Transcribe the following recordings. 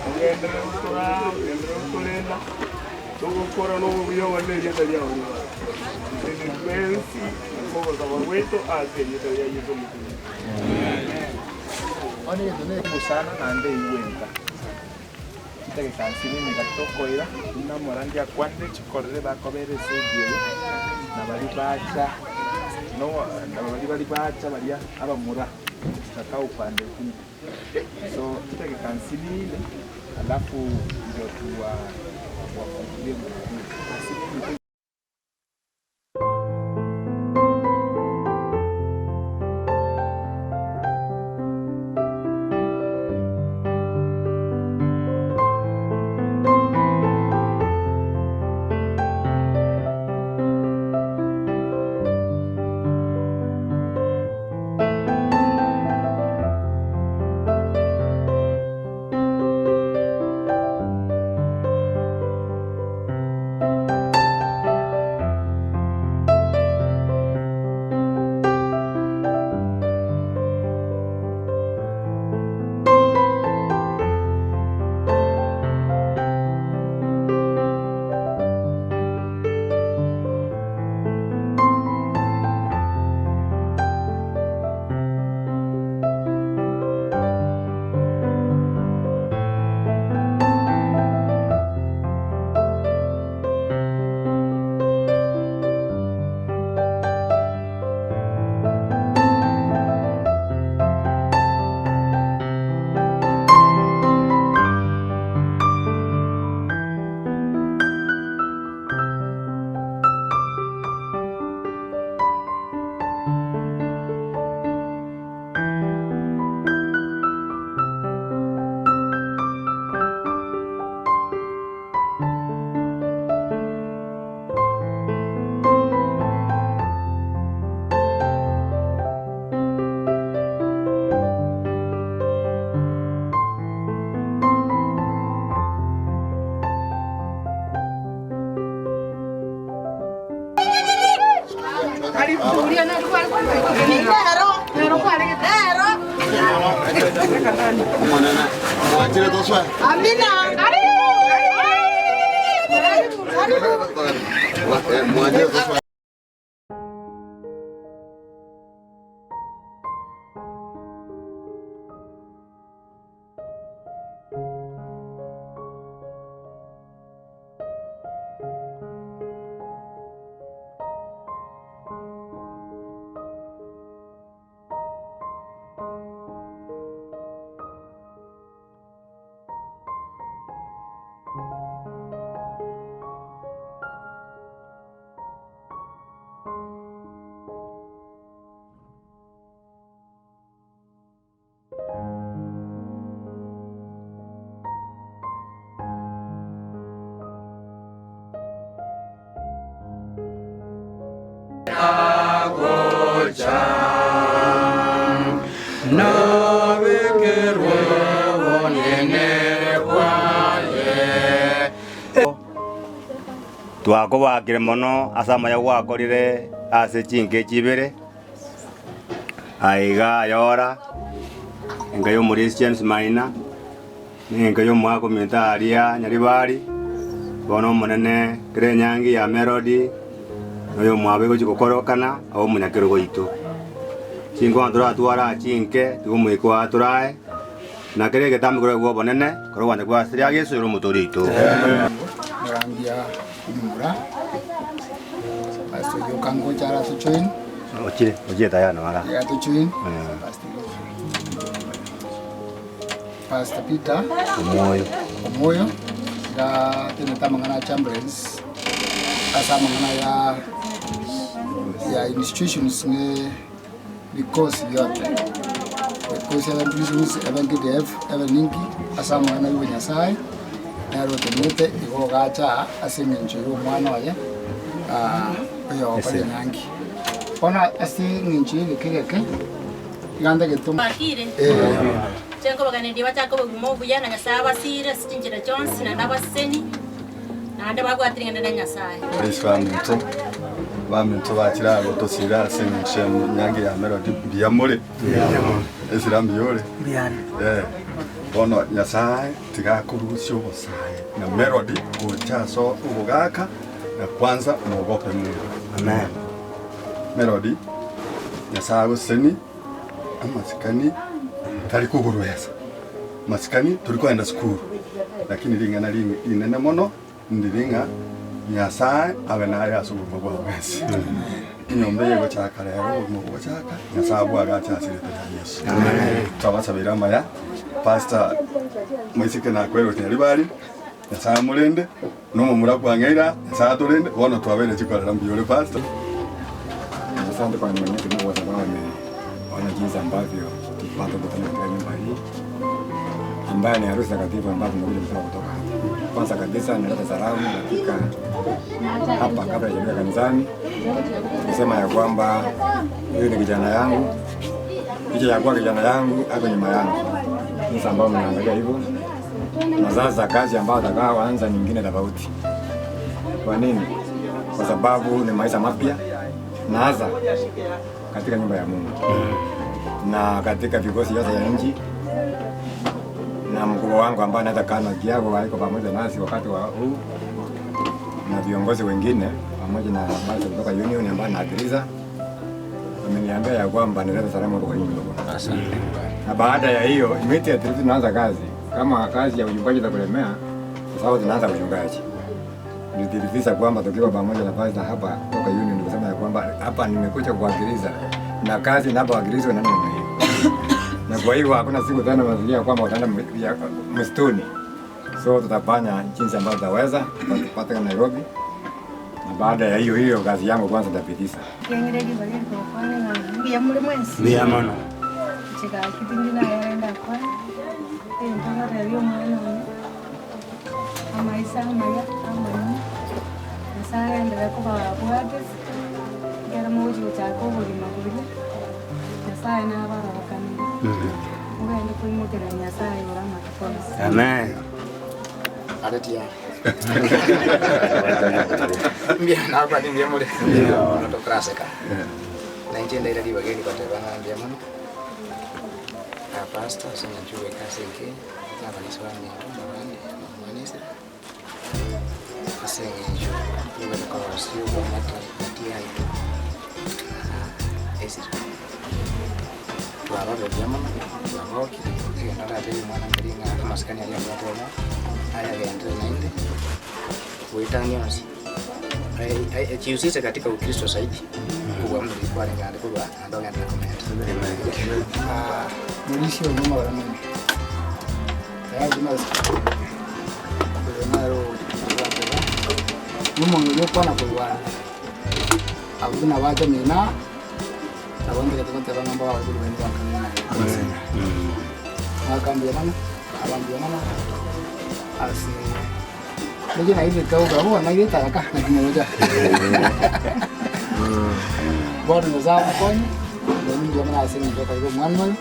Ogenderere gotoraa, ogenderere gotorenda, togokora nobobuya obonene erieta riao ribae. Inwe twensi nkogosaba gwaito ase erieta ria Yeso Omokungu. Bono egento nekemo sana naende eigwe nka. Chidageka nsinini niga tokoira buna omorandia akwanire chikorere bakobera ase enchera eye, na baria bacha no na baria baria bacha baria abamura tutakaa upande huu. So chidageka nsinini alafu ndio tuwa wafungulie mkutano. Nsinini. Twakobakire mono ase amaya gwakorire ase chinka echi ibere, aiga ayora, enka y'omorisia James Maina, na enka y'omwaka ominto aria Nyaribari, bono Omonene kera enyangi ya Melody, na oyomwabo egochia gokorokana abe omonyakerogo oito. Chinkwana toratware aa chinke, tiga omoika oo atorae, na kera egetambe korwa obonene, korwa ogwancha kwa ase riaga Yeso ere omotoori oito. Morambia omomura Pastor oyo okangocha ara atojoin. Ochire, ochire tayari noro. Iga atojoin. Pastor Peter Omoyo. Omoyo iga atenete amang'ana a chamberlains ase amang'ana ya ya institutions ne bikosi biote bikosi ebe prisons ebe KDF ebe ninki ase amang'ana ya obonyasae nere otenenete igo ogacha aa ase eng'encho ya omwana oye oyogokora enyangi. Bono ase eng'encho ya egeka egeke iga ntagete Bakire, inche nkobaganendia bachake obogima obuya, na Nyasae abasiire ase chinchera chionsi, naende abasesenie, naende babwate ring'ana ria Nyasae. Yeso aminto. Baminto bachire aa gotosiira ase engencho y'enyangi ya Melody, mbuya more? Esira mbuya ore? Eh, bono Nyasae tiga akorusie obosae na Melody gocha ase obogaka na kwanza mogope Mungu. Amen. Melody, Nyasae agosesenie amasikani tari kogorwesa, masikani tori kogenda sukuru, lakini ring'ana rinene mono Ndiri ng'a Nyasae abe naye ase obogima bwao bwensi. Enyomba eye egochaka rero, obogima bogochaka, Nyasae abwagache ase erieta ria Yeso. Twabasabeire amaya, Pastor moiseke nakwerwe Nyaribari, Nyasae amorende, na omomura kwang'eire aa, Nyasae atorende, bono twabeire chikorera mbuya ore Pastor. Asante kwa Mwenyezi Mungu kwa sababu ameona jinsi ambavyo tupate kukutana katika nyumba hii ambayo ni harusi takatifu ambayo tumekuja kutoka kutoka hapa. Kwanza kabisa nileta salamu katika hapa kabla sijafika kanisani kusema ya kwamba huyu ni kijana yangu, licha ya kuwa kijana yangu ako nyuma yangu, jinsi ambavyo mnaangalia hivyo, na sasa kazi ambayo atakayoanza nyingine tofauti. Kwa nini? Kwa sababu ni maisha mapya na hasa katika nyumba ya Mungu na katika vikosi yote ya nchi na mkubwa wangu ambaye anaitwa Kano Kiago aiko pamoja nasi wakati wa huu na viongozi wengine pamoja na basi kutoka union ambayo naakiliza ameniambia ya kwamba nilete salamu kwa nyinyi ndugu. Na baada ya hiyo immediately tunaanza kazi. Kama kazi ya uchungaji itakulemea, kwa sababu tunaanza uchungaji. Nilidhibitisha kwamba tukiwa pamoja na pastor hapa kutoka union kusema ya kwamba hapa nimekuja kuwakilisha na kazi inapowakilishwa na namna hiyo. Na kwa hiyo hakuna siku tena nasikia kwamba wataenda msituni. So tutafanya jinsi ambavyo tutaweza, tutapata Nairobi. Na baada ya hiyo hiyo kazi yangu kwanza nitapitisha. Kiang'ire ribaga rikokwana ng'a mbuya more mwensi. Mbuya mono. Inche gaki tindi nayerenda kwane, egento ngotebi omwana one, amaiso amaya amanene, Nyasaye agenderere kobabwate, ekero mogochia gochaka obogima boria, Nyasaye nabarokanire, mogende koimokerera Nyasaye igoro amatuko onsi. Amen. Are tiyari. Mbuya nakwani mbuya more. Bono tokoraseka. Na inche ndaira ribaga eri goteba ng'a mbuya mono. Pastor ase eng'encho yogoika ase enka eye, na abarisia baminto na abande mwanisire, ase eng'encho yogenda korosia obwamate gati yaito na esira. Twabarire buya mono, twagokire, egento ndatebie omwana nkeri ng'a amasikani aria abwate bono, ayagenderere naende, goetania onsi, Jihusishe katika Ukristo zaidi kobua buna riria kwarenge naende korwa naende ogenderere komenta. Morisia oyo nomogoro mono. Tayari buna oyo naro obwate iga, nomonto oria okwana korwa abwo buna bacha mena, nabo ntagete goteba ng'a mbabae korwa baria bakamenya naye. Mwaka mbuya mono, aba mbuya mono ase. Niki nairete oka bono nairete araka naki mogocha. Bono Nyasae amokonye, bono mbuya mono ase eng'encho okoira omwana oyo,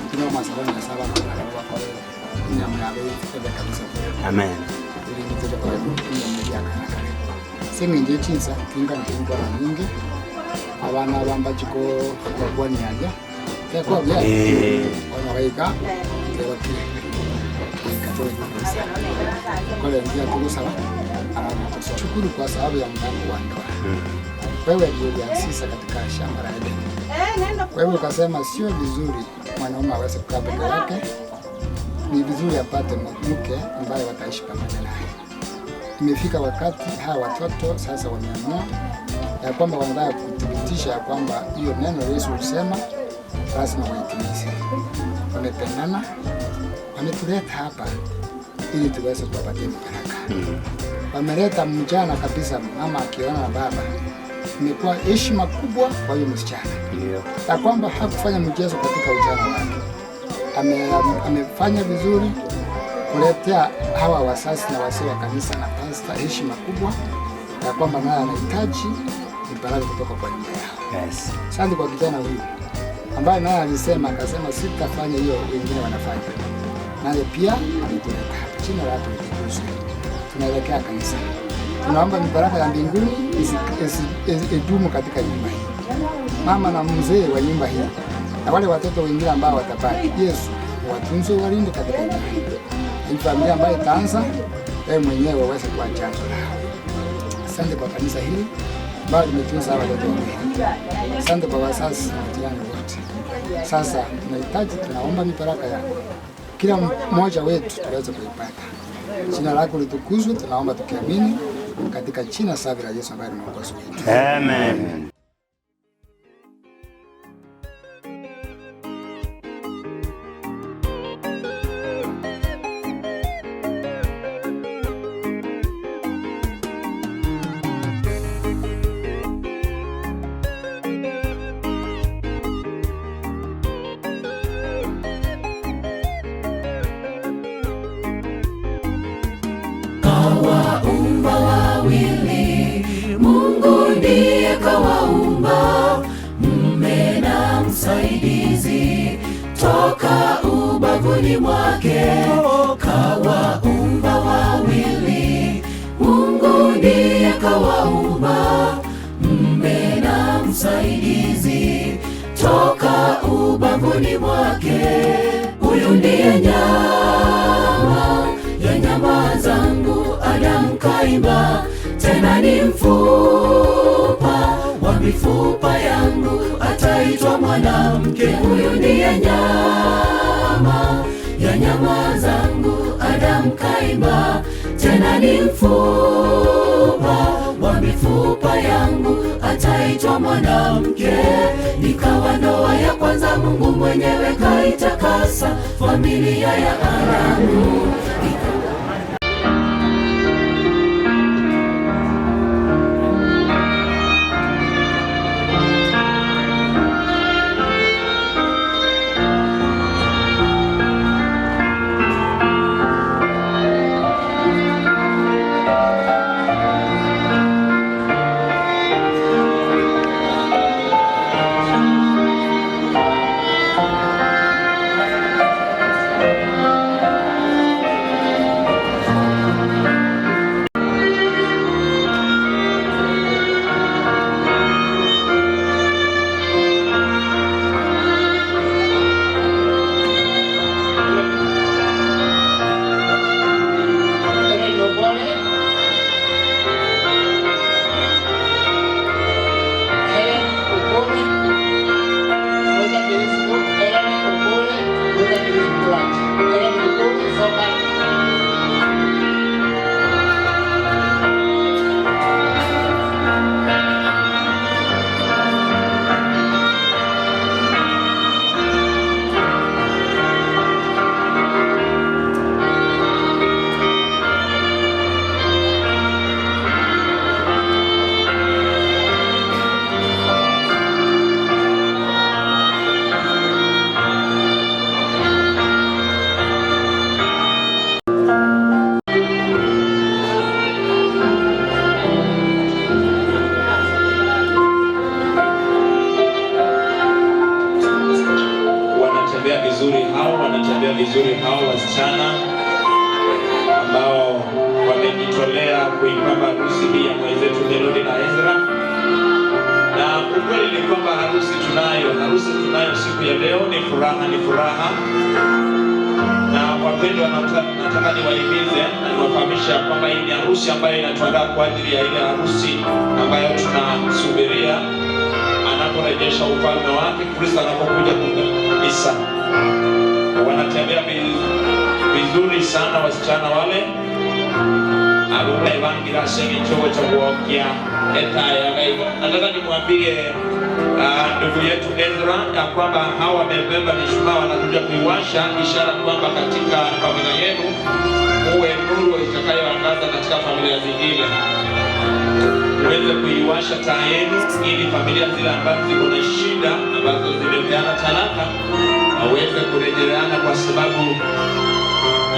intwe na amasabo Nyasae abakore nabo bakore enyama yabo ebe kabisa buya. Amen. Erinde toche kore enyama eria ya kare na kare. Ase eng'encho ye chinsa, tinkana tinkwana nyinge, abana aba mbachi ko- kobakwania aria, Gekwa buya, bono gaika nkeba ki goika tobe kabisa. Kore ngiya togosaba aragotosoa. Shukuru kwa sababu ya mlango wa ndoa. Wewe ndiye ulianzisha katika shamba la Edeni. Wewe ukasema sio vizuri mwanaume aweze kukaa peke yake, ni vizuri apate mke ambaye wataishi pamoja naye. Imefika wakati hawa watoto sasa wameamua ya kwamba wanataka kuthibitisha ya kwamba hiyo neno Yesu alisema lazima waitimize. Wamependana, wametuleta hapa ili tuweze kuwapatia baraka. Wameleta mjana kabisa, mama akiona na baba, imekuwa heshima kubwa kwa huyo msichana ya kwamba hakufanya mchezo katika ujana wake. Ame, amefanya vizuri kuletea hawa wasasi na wasee wa kanisa na pasta heshima kubwa ya kwamba naye anahitaji ni baraka kutoka kwa nyumba yao. Yes. Asante kwa kijana huyu ambaye naye alisema akasema sitafanya hiyo wengine wanafanya. Naye pia ametuleta hapa. Jina lake litukuzwe. Tunaelekea kanisa. Tunaomba mibaraka ya mbinguni idumu katika nyumba hii, mama na mzee wa nyumba hii na wale watoto wengine ambao watabaki, Yesu watunze, walinde katika nyumba hii. Hii familia ambayo itaanza, wewe mwenyewe waweze kuwa chanzo lao. Asante kwa kanisa hili ambalo limetunza hawa watoto wawili. Asante kwa wazazi na majirani wote. Sasa tunahitaji, tunaomba mibaraka yako, kila mmoja wetu tuweze kuipata. Jina lako litukuzwe, tunaomba tukiamini katika jina safi la Yesu ambaye ni mwokozi wetu. Amen. Kawaumba wawili, Mungu ndiye kawaumba, mume na msaidizi, toka ubavuni mwake. Kawaumba wawili, Mungu ndiye kawaumba, mume na msaidizi, toka ubavuni mwake. Huyu ndiye nyama ya nyama zangu, Adamu kaimba, tena ni mfupa wa mifupa yangu, ataitwa mwanamke. Huyu ndiye nyama ya nyama zangu, Adamu kaimba, tena ni mfupa wa mifupa yangu, ataitwa mwanamke. Ikawa ndoa ya kwanza, Mungu mwenyewe kaitakasa familia ya Adamu. Wanatembea vizuri hao, wanatembea vizuri hao wasichana ambao wamejitolea kuipamba harusi hii ya mwenzetu Melody na Ezra. Na ukweli ni kwamba harusi tunayo, harusi tunayo siku ya leo. Ni furaha, ni furaha. Na wapendwa, nataka niwahimize na niwafahamishe ya kwamba hii ni harusi ambayo inatuandaa kwa ajili ya ile harusi ambayo tunasubiria anaporejesha ufalme wake, Kristo anapokuja kanisa. Wanatembea vizuri sana wasichana wale aruka sengichogo cha kuokia etaya. Nataka nimwambie ndugu yetu Ezra ya kwamba hawa wamebeba mishumaa wanakuja kuiwasha, ishara kwamba katika familia yenu muwe nuru itakayoangaza katika familia zingine muweze kuiwasha taa yenu ili familia zile ambazo ziko na shida ambazo zimepeana talaka waweze kurejeleana kwa sababu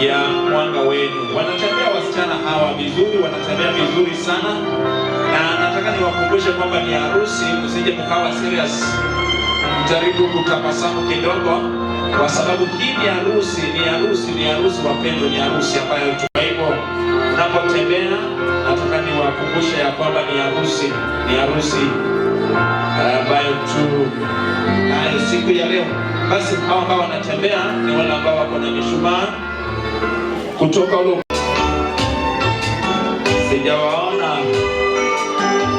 ya mwanga wenu. Wanatembea wasichana hawa vizuri, wanatembea vizuri sana, na nataka niwakumbushe kwamba ni harusi, msije mkawa serious, mjaribu kutabasamu kidogo, kwa sababu hii ni harusi, ni harusi, ni harusi wapendwa, ni harusi ambayo kwa hivyo unapotembea, nataka niwa Niwakumbushe ya kwamba ni harusi, ni harusi ambayo tu nayo siku ya leo. Basi hao ambao wanatembea ni wale ambao wako na mishumaa kutoka ule, sijawaona.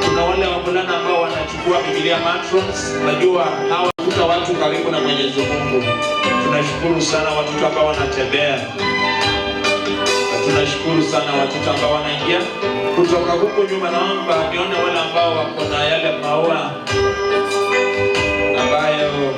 Kuna wale wavulana ambao wanachukua Biblia matrons, najua hawa kuta watu karibu na Mwenyezi Mungu. Tunashukuru sana watoto ambao wanatembea na tunashukuru sana watoto ambao wanaingia kutoka huko nyuma. Naomba nione wale ambao wako na yale maua ambayo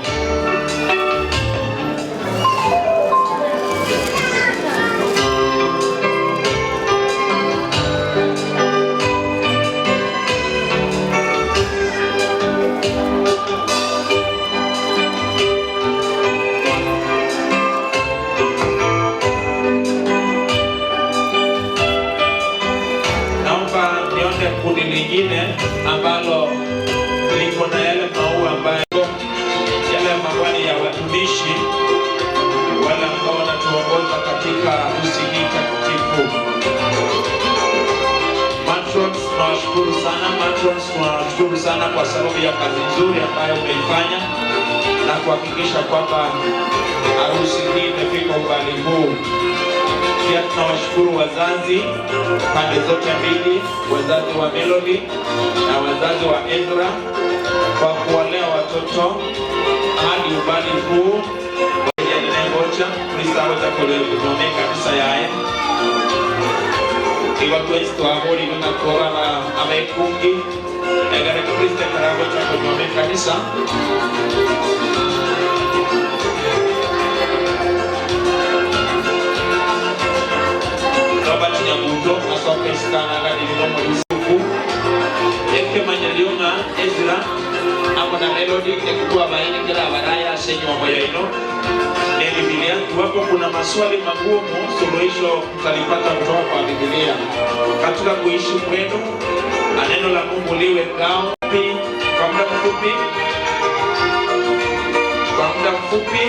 Naomba nione kundi lingine ambalo liko na yale maua ambayo yale maua ni ya watumishi wale ambao wanatuongoza katika harusi hii takatifu. Matrons, tunawashukuru sana. Matrons, tunawashukuru sana kwa sababu ya kazi nzuri ambayo umeifanya na kuhakikisha kwamba harusi hii imefika umbali huu. Pia tunawashukuru wazazi pande zote mbili, wazazi wa Melody na wazazi wa Ezra kwa kuwalea watoto hadi umbali huu. Ngoja Kristo agocha kunomea kanisa yaye igo Kristo ahorire na koraba abekungi egere Kristo karagocha kunomea kanisa. Robert Nyamuto asoka isikana agadilino mulisuku ekemanya lyonga Ezra amo na Melody ekuwa baerekera abaraya ase nyuomo yaino ne Biblia. Iwapo kuna maswali magumu, suluhisho mtalipata kutoka kwa Biblia. Katika kuishi kwenu, na neno la Mungu liwe ngao. Kwa muda mfupi, kwa muda mfupi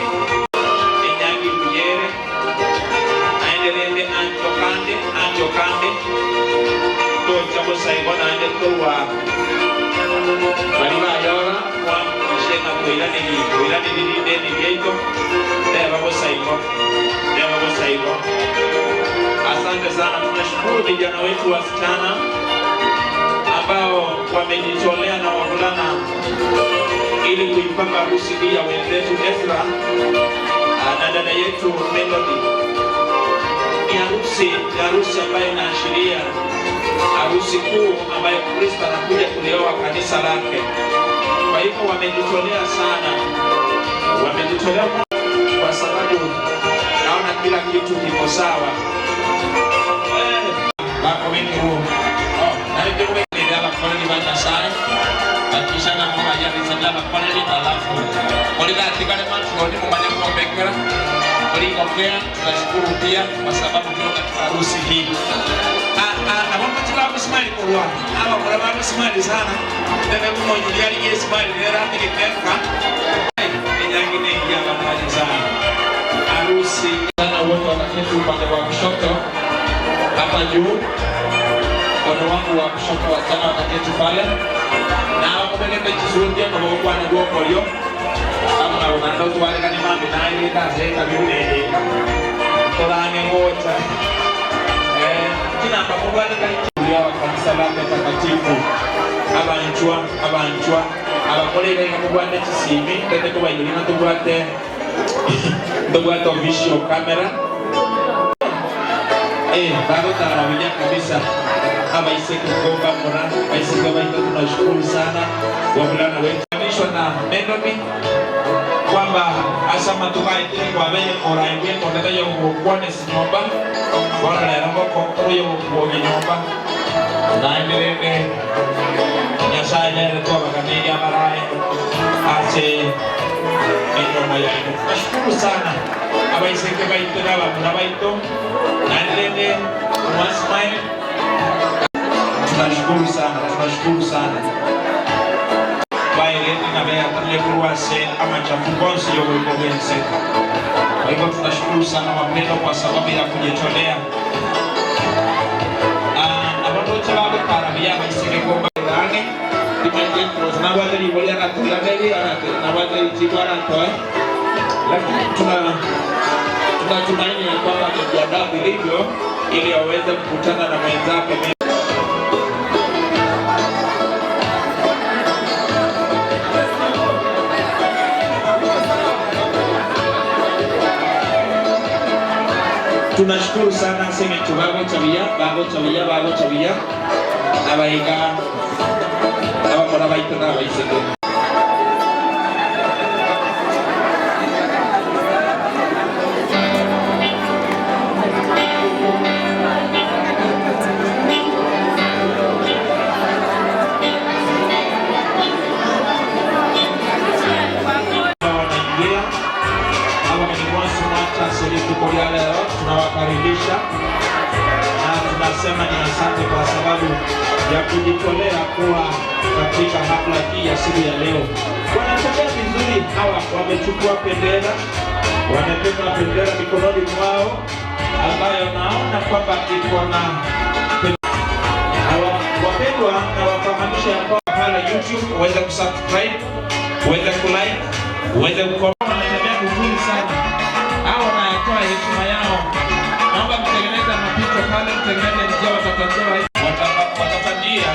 enyangi kuyere aendelende anjokande anjokande tocha musaigo naende torwa bari bayora kwamwishenga kwiraniri kwiraniri ideni ryaito reba busaigo reba busaigo. Asante sana, tunashukuru vijana wetu wasichana ambao wamejitolea na wavulana ili kuipamba harusi hii ya wenzetu Ezra na dada yetu Melody. Ni harusi, ni harusi ambayo inaashiria harusi kuu ambayo Kristo anakuja kulioa kanisa lake. Kwa hivyo wamejitolea sana, wamejitolea kwa sababu naona kila kitu kiko sawa. Bako wengi huo. Oh, na ndio kwa abakoleli ba Nyasaye bakisha na mama ya bisanya abakoleli alafu oliratigare matroni mumanye kuombekera olikokea. Tunashukuru pia kwa sababu tuko katika harusi hii. Abamutima bamusimali kulwa abakora bamusimali sana tene kumonyilyali esimali lerategekeka enyangi nengi abanaje sana harusi sana. Wote wataketi upande wa kushoto hapa juu, mkono wangu wa kushoto, wasichana wataketi pale na wakobegembe chisurutie nobokwana gwokolyo amuna otwarekani mambi nairindaseka biunendeka torange ngocha kinamba mubwatekaiwa kanisa lake takatifu abanchwa abanchwa abakoreire mubwate chisimi tete kubaigurina tubwate tubwate official camera bagotara buya kabisa abaiseke kuomba mora baiseke baito. Tunashukuru sana wavulana wetu anishwa na Melody kwamba asa matukaitire kwabeye oraibwe kondeta yogokwane sinyomba bono rero ngokongoro yogokuogia nyomba naenderende Nyasaye nere twabaganirie abarae ase enyomo yaino. Tunashukuru sana abaiseke baito na abamura baito naenderende mwasmile. Tunashukuru sana, tunashukuru sana baireni na beatalile kurwase amachafukonsi yogoikogense. Kwa hivyo tunashukuru sana wapendwa kwa sababu ya kujitolea. Abasacha bagotara buya abaiseke kombagera ang'e, timanyeti gose nabwate ribori aratoiranerie, nabwate richibu aratoe, lakini tuna tunatumaini ya kwamba amejiandaa vilivyo ili aweze kukutana na mwenzake. Tunashukuru sana ase eng'encho bagocha buya, bagocha buya, bagocha buya, abaiga abamura baito na abaiseke. Wanaingia abageni bonsi mwacha ase rituko ria rero, tunawakaribisha na tunasema ni asante kwa sababu ya kujitolea kuwa katika hafla hii ya siku ya leo. Wanatembea vizuri hawa, wamechukua bendera, wamebeba bendera mikononi mwao ambayo naona kwamba iko na wapendwa, na wafahamisha ya kwamba pale YouTube uweze kusubscribe, uweze kulike, uweze kucomment. Wanatembea vizuri sana hao, wanatoa heshima yao. Naomba mtengeneze mapicha pale, mtengeneze njia, watatandia, watatandia.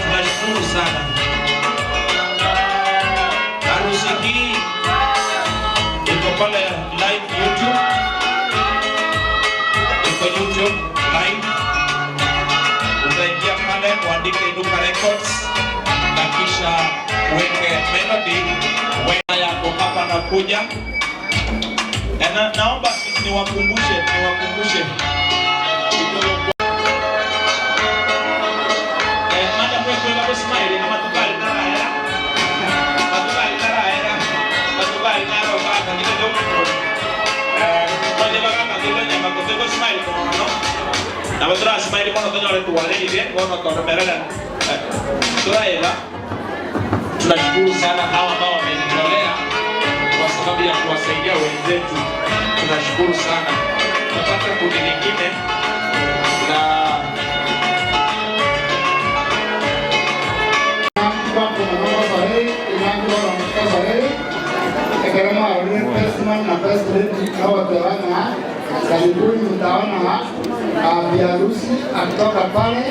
Tunashukuru sana. Harusi hii iko pale live YouTube, iko YouTube live. Utaingia pale uandike Inuka Records na kisha uweke melody wena yako hapa na kuja na, naomba niwakumbushe niwakumbushe kidogo. Madam wetu eba smile amatubali naraera matubali naraera matubali naroba kangile eh nonye bagaka ngile nyama kotego smile kono nabo tura smile kono tonyore tuwarerire kono toromerera turaeba. Tunashukuru sana hawa ambao wamejitolea kwa sababu ya kuwasaidia wenzetu, tunashukuru sana. Tunapata kundi lingine la Karibuni, mtaona bi harusi akitoka pale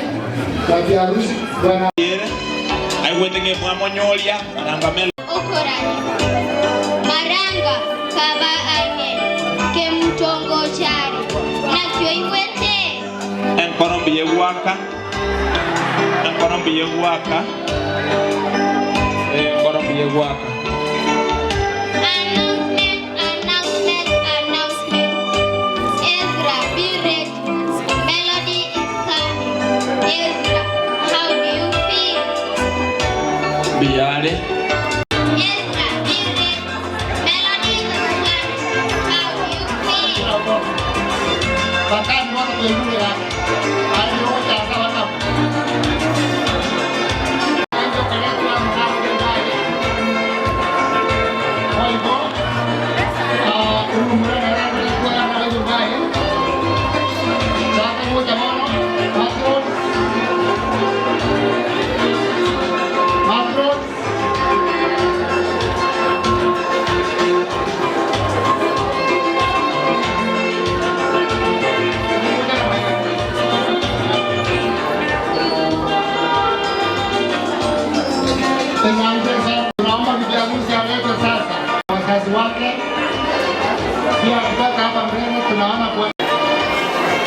na bi harusi bwana aigwete ng'emwamonyoria aranga Okorani Maranga kaba ang'e Kemutongo chari Nakio iwete Enkoro mbuya egwaka, enkoro mbuya egwaka, enkoro mbuya egwaka. Announcement, announcement, announcement. Ezra, be ready. Melody is coming. Ezra, how do you feel? Mbuyare. Ezra, be ready. Melody is coming. How do you feel? Bakani wana kuingula alioja sawa sawa. Tunaomba bibi harusi aletwe sasa. Wazazi wake pia kutoka hapa mbele tunaona kwa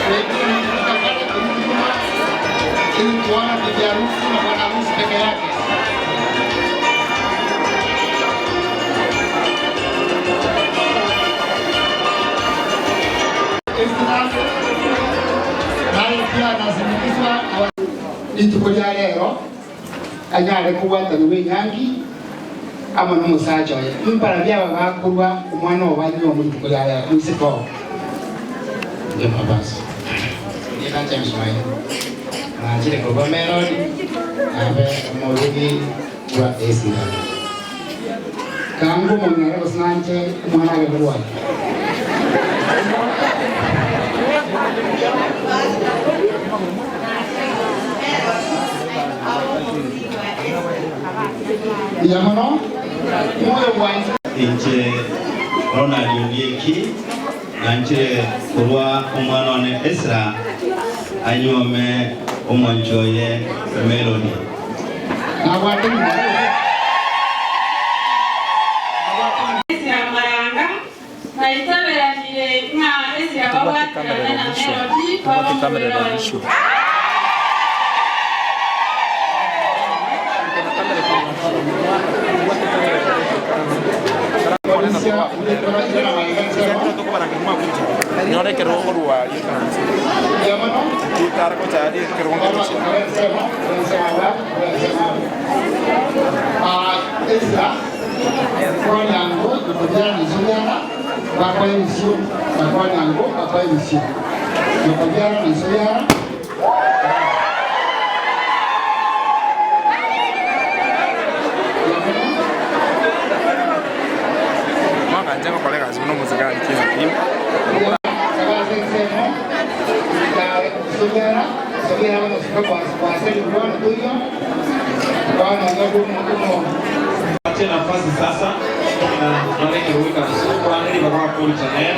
wengine mlifika pale kurudi nyuma ili kuona bibi harusi na bwana harusi peke yake. Ezra naye pia anasindikizwa na rituko rya lero anyare kubwatana bw'enyangi amo n'omusacha oye mpara byaba bakurwa omwana obanyiwa mu rituko rya lero nsiko Ndio mabasi. Nina James Maina. Nanjire kuba Melody abe omurugi wa Ezra. Kangu monyere gosinanche omwana abe burwayi. Mbuya mono, moyo bwanche. Inche Ronald Ondieki nanchire korwa omwana one Ezra anyuome omwanchi oye Melody. Nabwate nyuma. Ezra Mayanga, Naitaberanire ng'a Ezra babwaterane na Melody babe omobere oyomo. Konyango nokobiara na bakoa ebisio, na konyango bakoa ebisio, nokobiara na isobiara. Patie nafasi sasa na noneke wika kwaneli baba kuri channel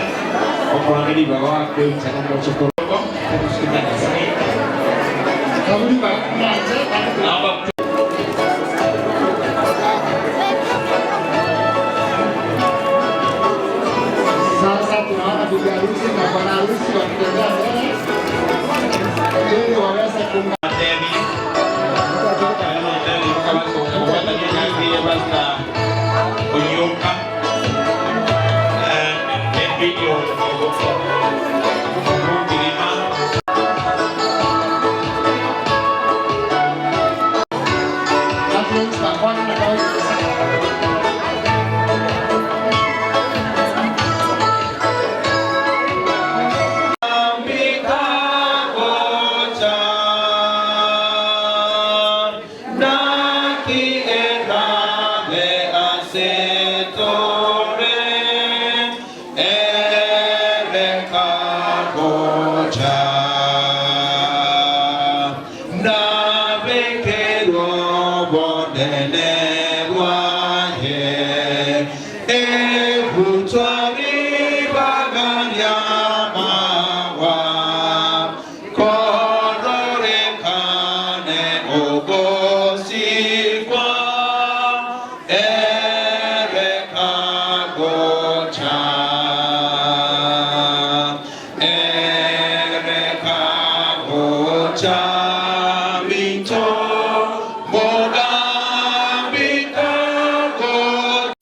okwaneli baba kuri channel mochokoroko naomba. Sasa tunaona bibi harusi na bwana harusi wakitembea mbele ili waweze kuunga. Athletes bakwana na kawa.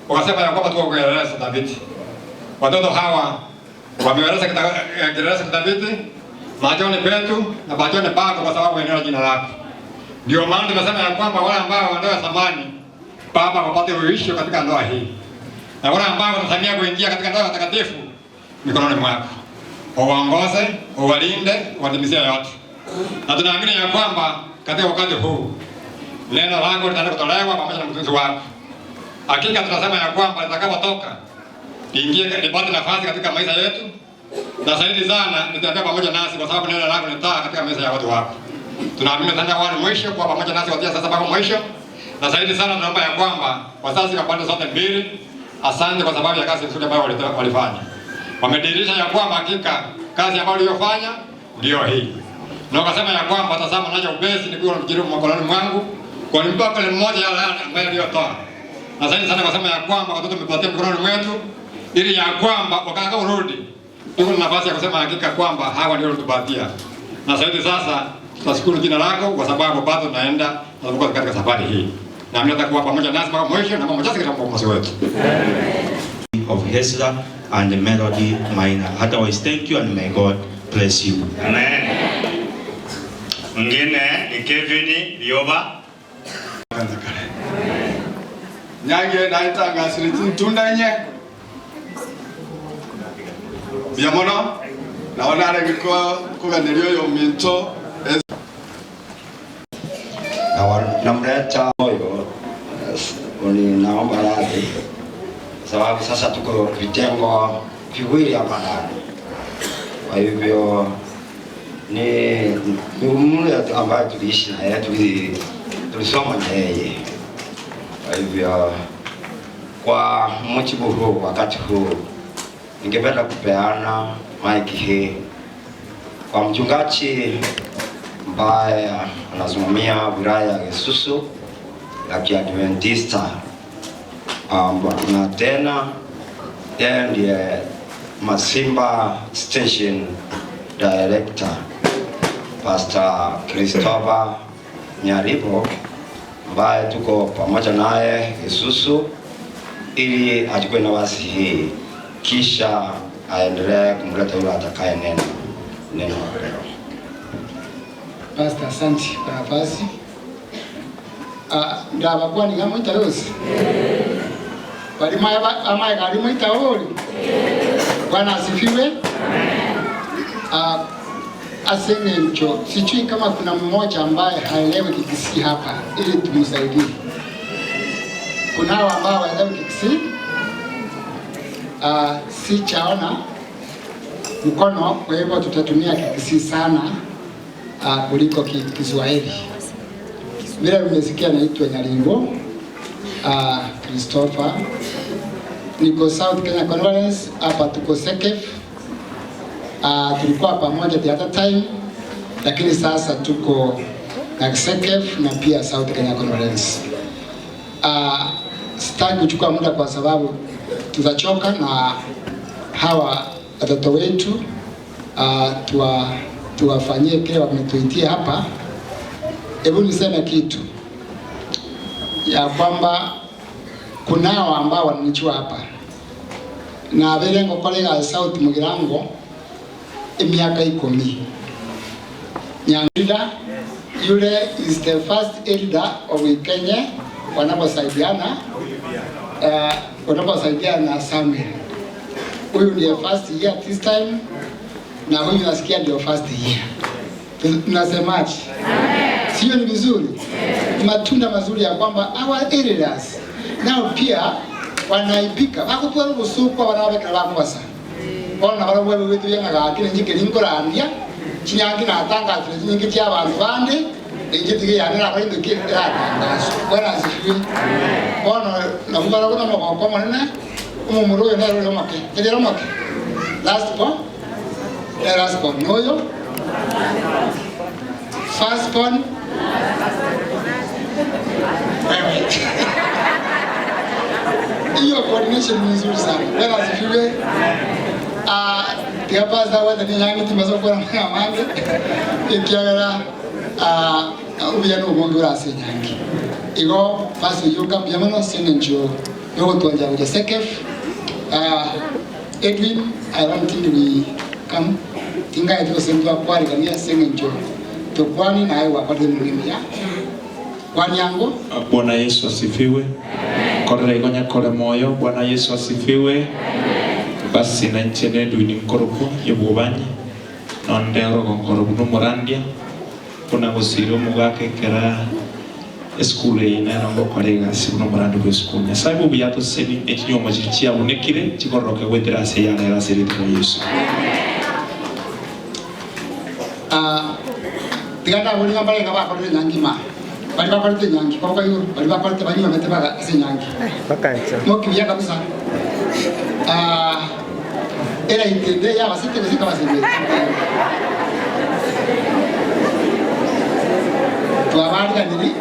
Wakasema ya kwamba tuko kielelezo thabiti. Watoto hawa wameweleza kielelezo thabiti machoni petu na machoni pako, kwa sababu eneo jina lako. Ndio maana tumesema ya kwamba wale ambao wa ndoa ya zamani, Baba, wapate uisho katika ndoa hii, na wale ambao wanatamia kuingia katika ndoa takatifu, mikononi mwako uwaongoze, uwalinde, uwatimizie yote. Na tunaamini ya kwamba katika wakati huu neno lako litaenda kutolewa pamoja na mtunzi wako. Hakika tunasema ya kwamba litakapotoka liingie lipate nafasi katika maisha yetu, na zaidi sana litembee pamoja nasi, kwa sababu neno lako ni taa katika maisha ya watu wako. Tunaamini tena wale mwisho kuwa pamoja nasi kuanzia sasa mpaka mwisho, na zaidi sana tunaomba ya kwamba wazazi wa pande zote mbili, asante kwa sababu ya kazi nzuri ambayo walifanya. Wamedirisha ya kwamba hakika kazi ambayo uliyofanya ndio hii. Na wakasema ya kwamba tazama, naja upesi nikiwa mjiribu mkononi mwangu kwa mpaka mmoja yale ambayo aliyotoa. Na zaidi sana wakasema ya kwamba watoto umepatia mkononi mwetu ili ya kwamba wakaka urudi tuko na nafasi ya kusema hakika kwamba hawa ndio walitupatia. Na zaidi sasa tutashukuru jina lako kwa sababu bado tunaenda na tuko katika safari hii. Na mimi natakuwa pamoja nasi mpaka mwisho na mama katika mwokozi wetu. Of Hezra and Melody Minor. Otherwise, thank you and may God bless you. Amen. Mwingine ni Kevin Lioba. Nyange naitangasire chintunda nye buya mono naona arenge kuganeria oyo minto. Namleta moyo naomba radhi sababu sasa tuko vitengo viwili hapa ndani. Kwa hivyo ni mule ambaye tuliishi na yeye, tulisoma na yeye. Kwa hivyo kwa mujibu huu, wakati huu ningependa kupeana maiki hii kwa mchungaji ambaye anasimamia wilaya ya Gesusu ya Kiadventista na tena yeye ndiye Masimba Station Director Pastor Christopher Nyaribo ambaye tuko pamoja naye Gesusu ili achukue nafasi hii kisha aendelee kumleta yule atakaye nena neno la leo. Pastor, asante kwa nafasi. Ah, ndabakwani ng'a moita yonsi bari amaye gari moita ori Bwana asifiwe. Ah, ase eng'encho sijui kama kuna mmoja ambaye haelewi Kikisii hapa ili tumsaidie. Kunao ambao hawaelewi Kikisii? Ah, sichaona mkono, kwa hivyo tutatumia Kikisii sana kuliko Kiswahili. Vile umesikia naitwa Nyaringo Christopher, niko South Kenya Conference hapa, tuko Sekef. Tulikuwa pamoja the other time, lakini sasa tuko na Sekef na pia South Kenya Conference. Sitaki kuchukua muda kwa sababu tutachoka na hawa watoto wetu tuwafanyie kile wametuitia hapa. Hebu niseme kitu ya kwamba kunao ambao wananijua hapa na vile ngokolega South Mugirango emiaka 10 Nyangida yule is the first elder of Kenya wanaposaidiana wanaposaidiana na Samuel. Huyu ndiye first year this time na huyu nasikia ndio first year. Tunasemaje? Sio ni vizuri? Matunda mazuri ya kwamba our elders nao pia wanaipika bakutwara obosukwa banabekera bakobasa bono nabo barabwo wetu yang'agaki nenye keri nkorandia chinyangi natangasire chinyingi chia abanto bande nenche tiga eyane nakora into ki eratangaswe. Bwana asifiwe. Bono nabwo barabwo na omogoko omonene omomura oyo nere ore omoke tari ere omoke last born nere last born noyo first born wewe hiyo coordination ni nzuri sana. Bwana asifiwe. Ah, tiga pastor wethe ni nyangi timaso kora mwana mange ekiagera ah obuya no obonge orase nyangi igo pastor yoka mbuya mono ase eng'encho yogotwancha gocha Sekef. Ah, Edwin, I don't think we come tingaete gose ntwakwarigania ase eng'encho tokwani naye gwakorire emeremo emiya kwani ango. Bwana Yesu asifiwe. Korera igo nyakore moyo. Bwana Yesu asifiwe. Basi na inche nedwini nkorokwo y'obobani, nonde orogongo buna omorandia, buna gosiira omogaka ekera esukuru eye nero ngokora egasi buna omorandi bw'esukuru. Nyasae bw'obuya atosesenie ne chinyomba chiria chiabunekire chikororoke goetera ase eyare ere ase erieta ria Yeso. Ah, tiga ndaborie ng'a mbarenge bakorire enyangi ma baria bakorete enyangi koboko igoro baria bakorete banyuomete baga ase enyangi mokibuya kabisa. Ah, eraiti ende yabasete gose ekabasete twabariganiri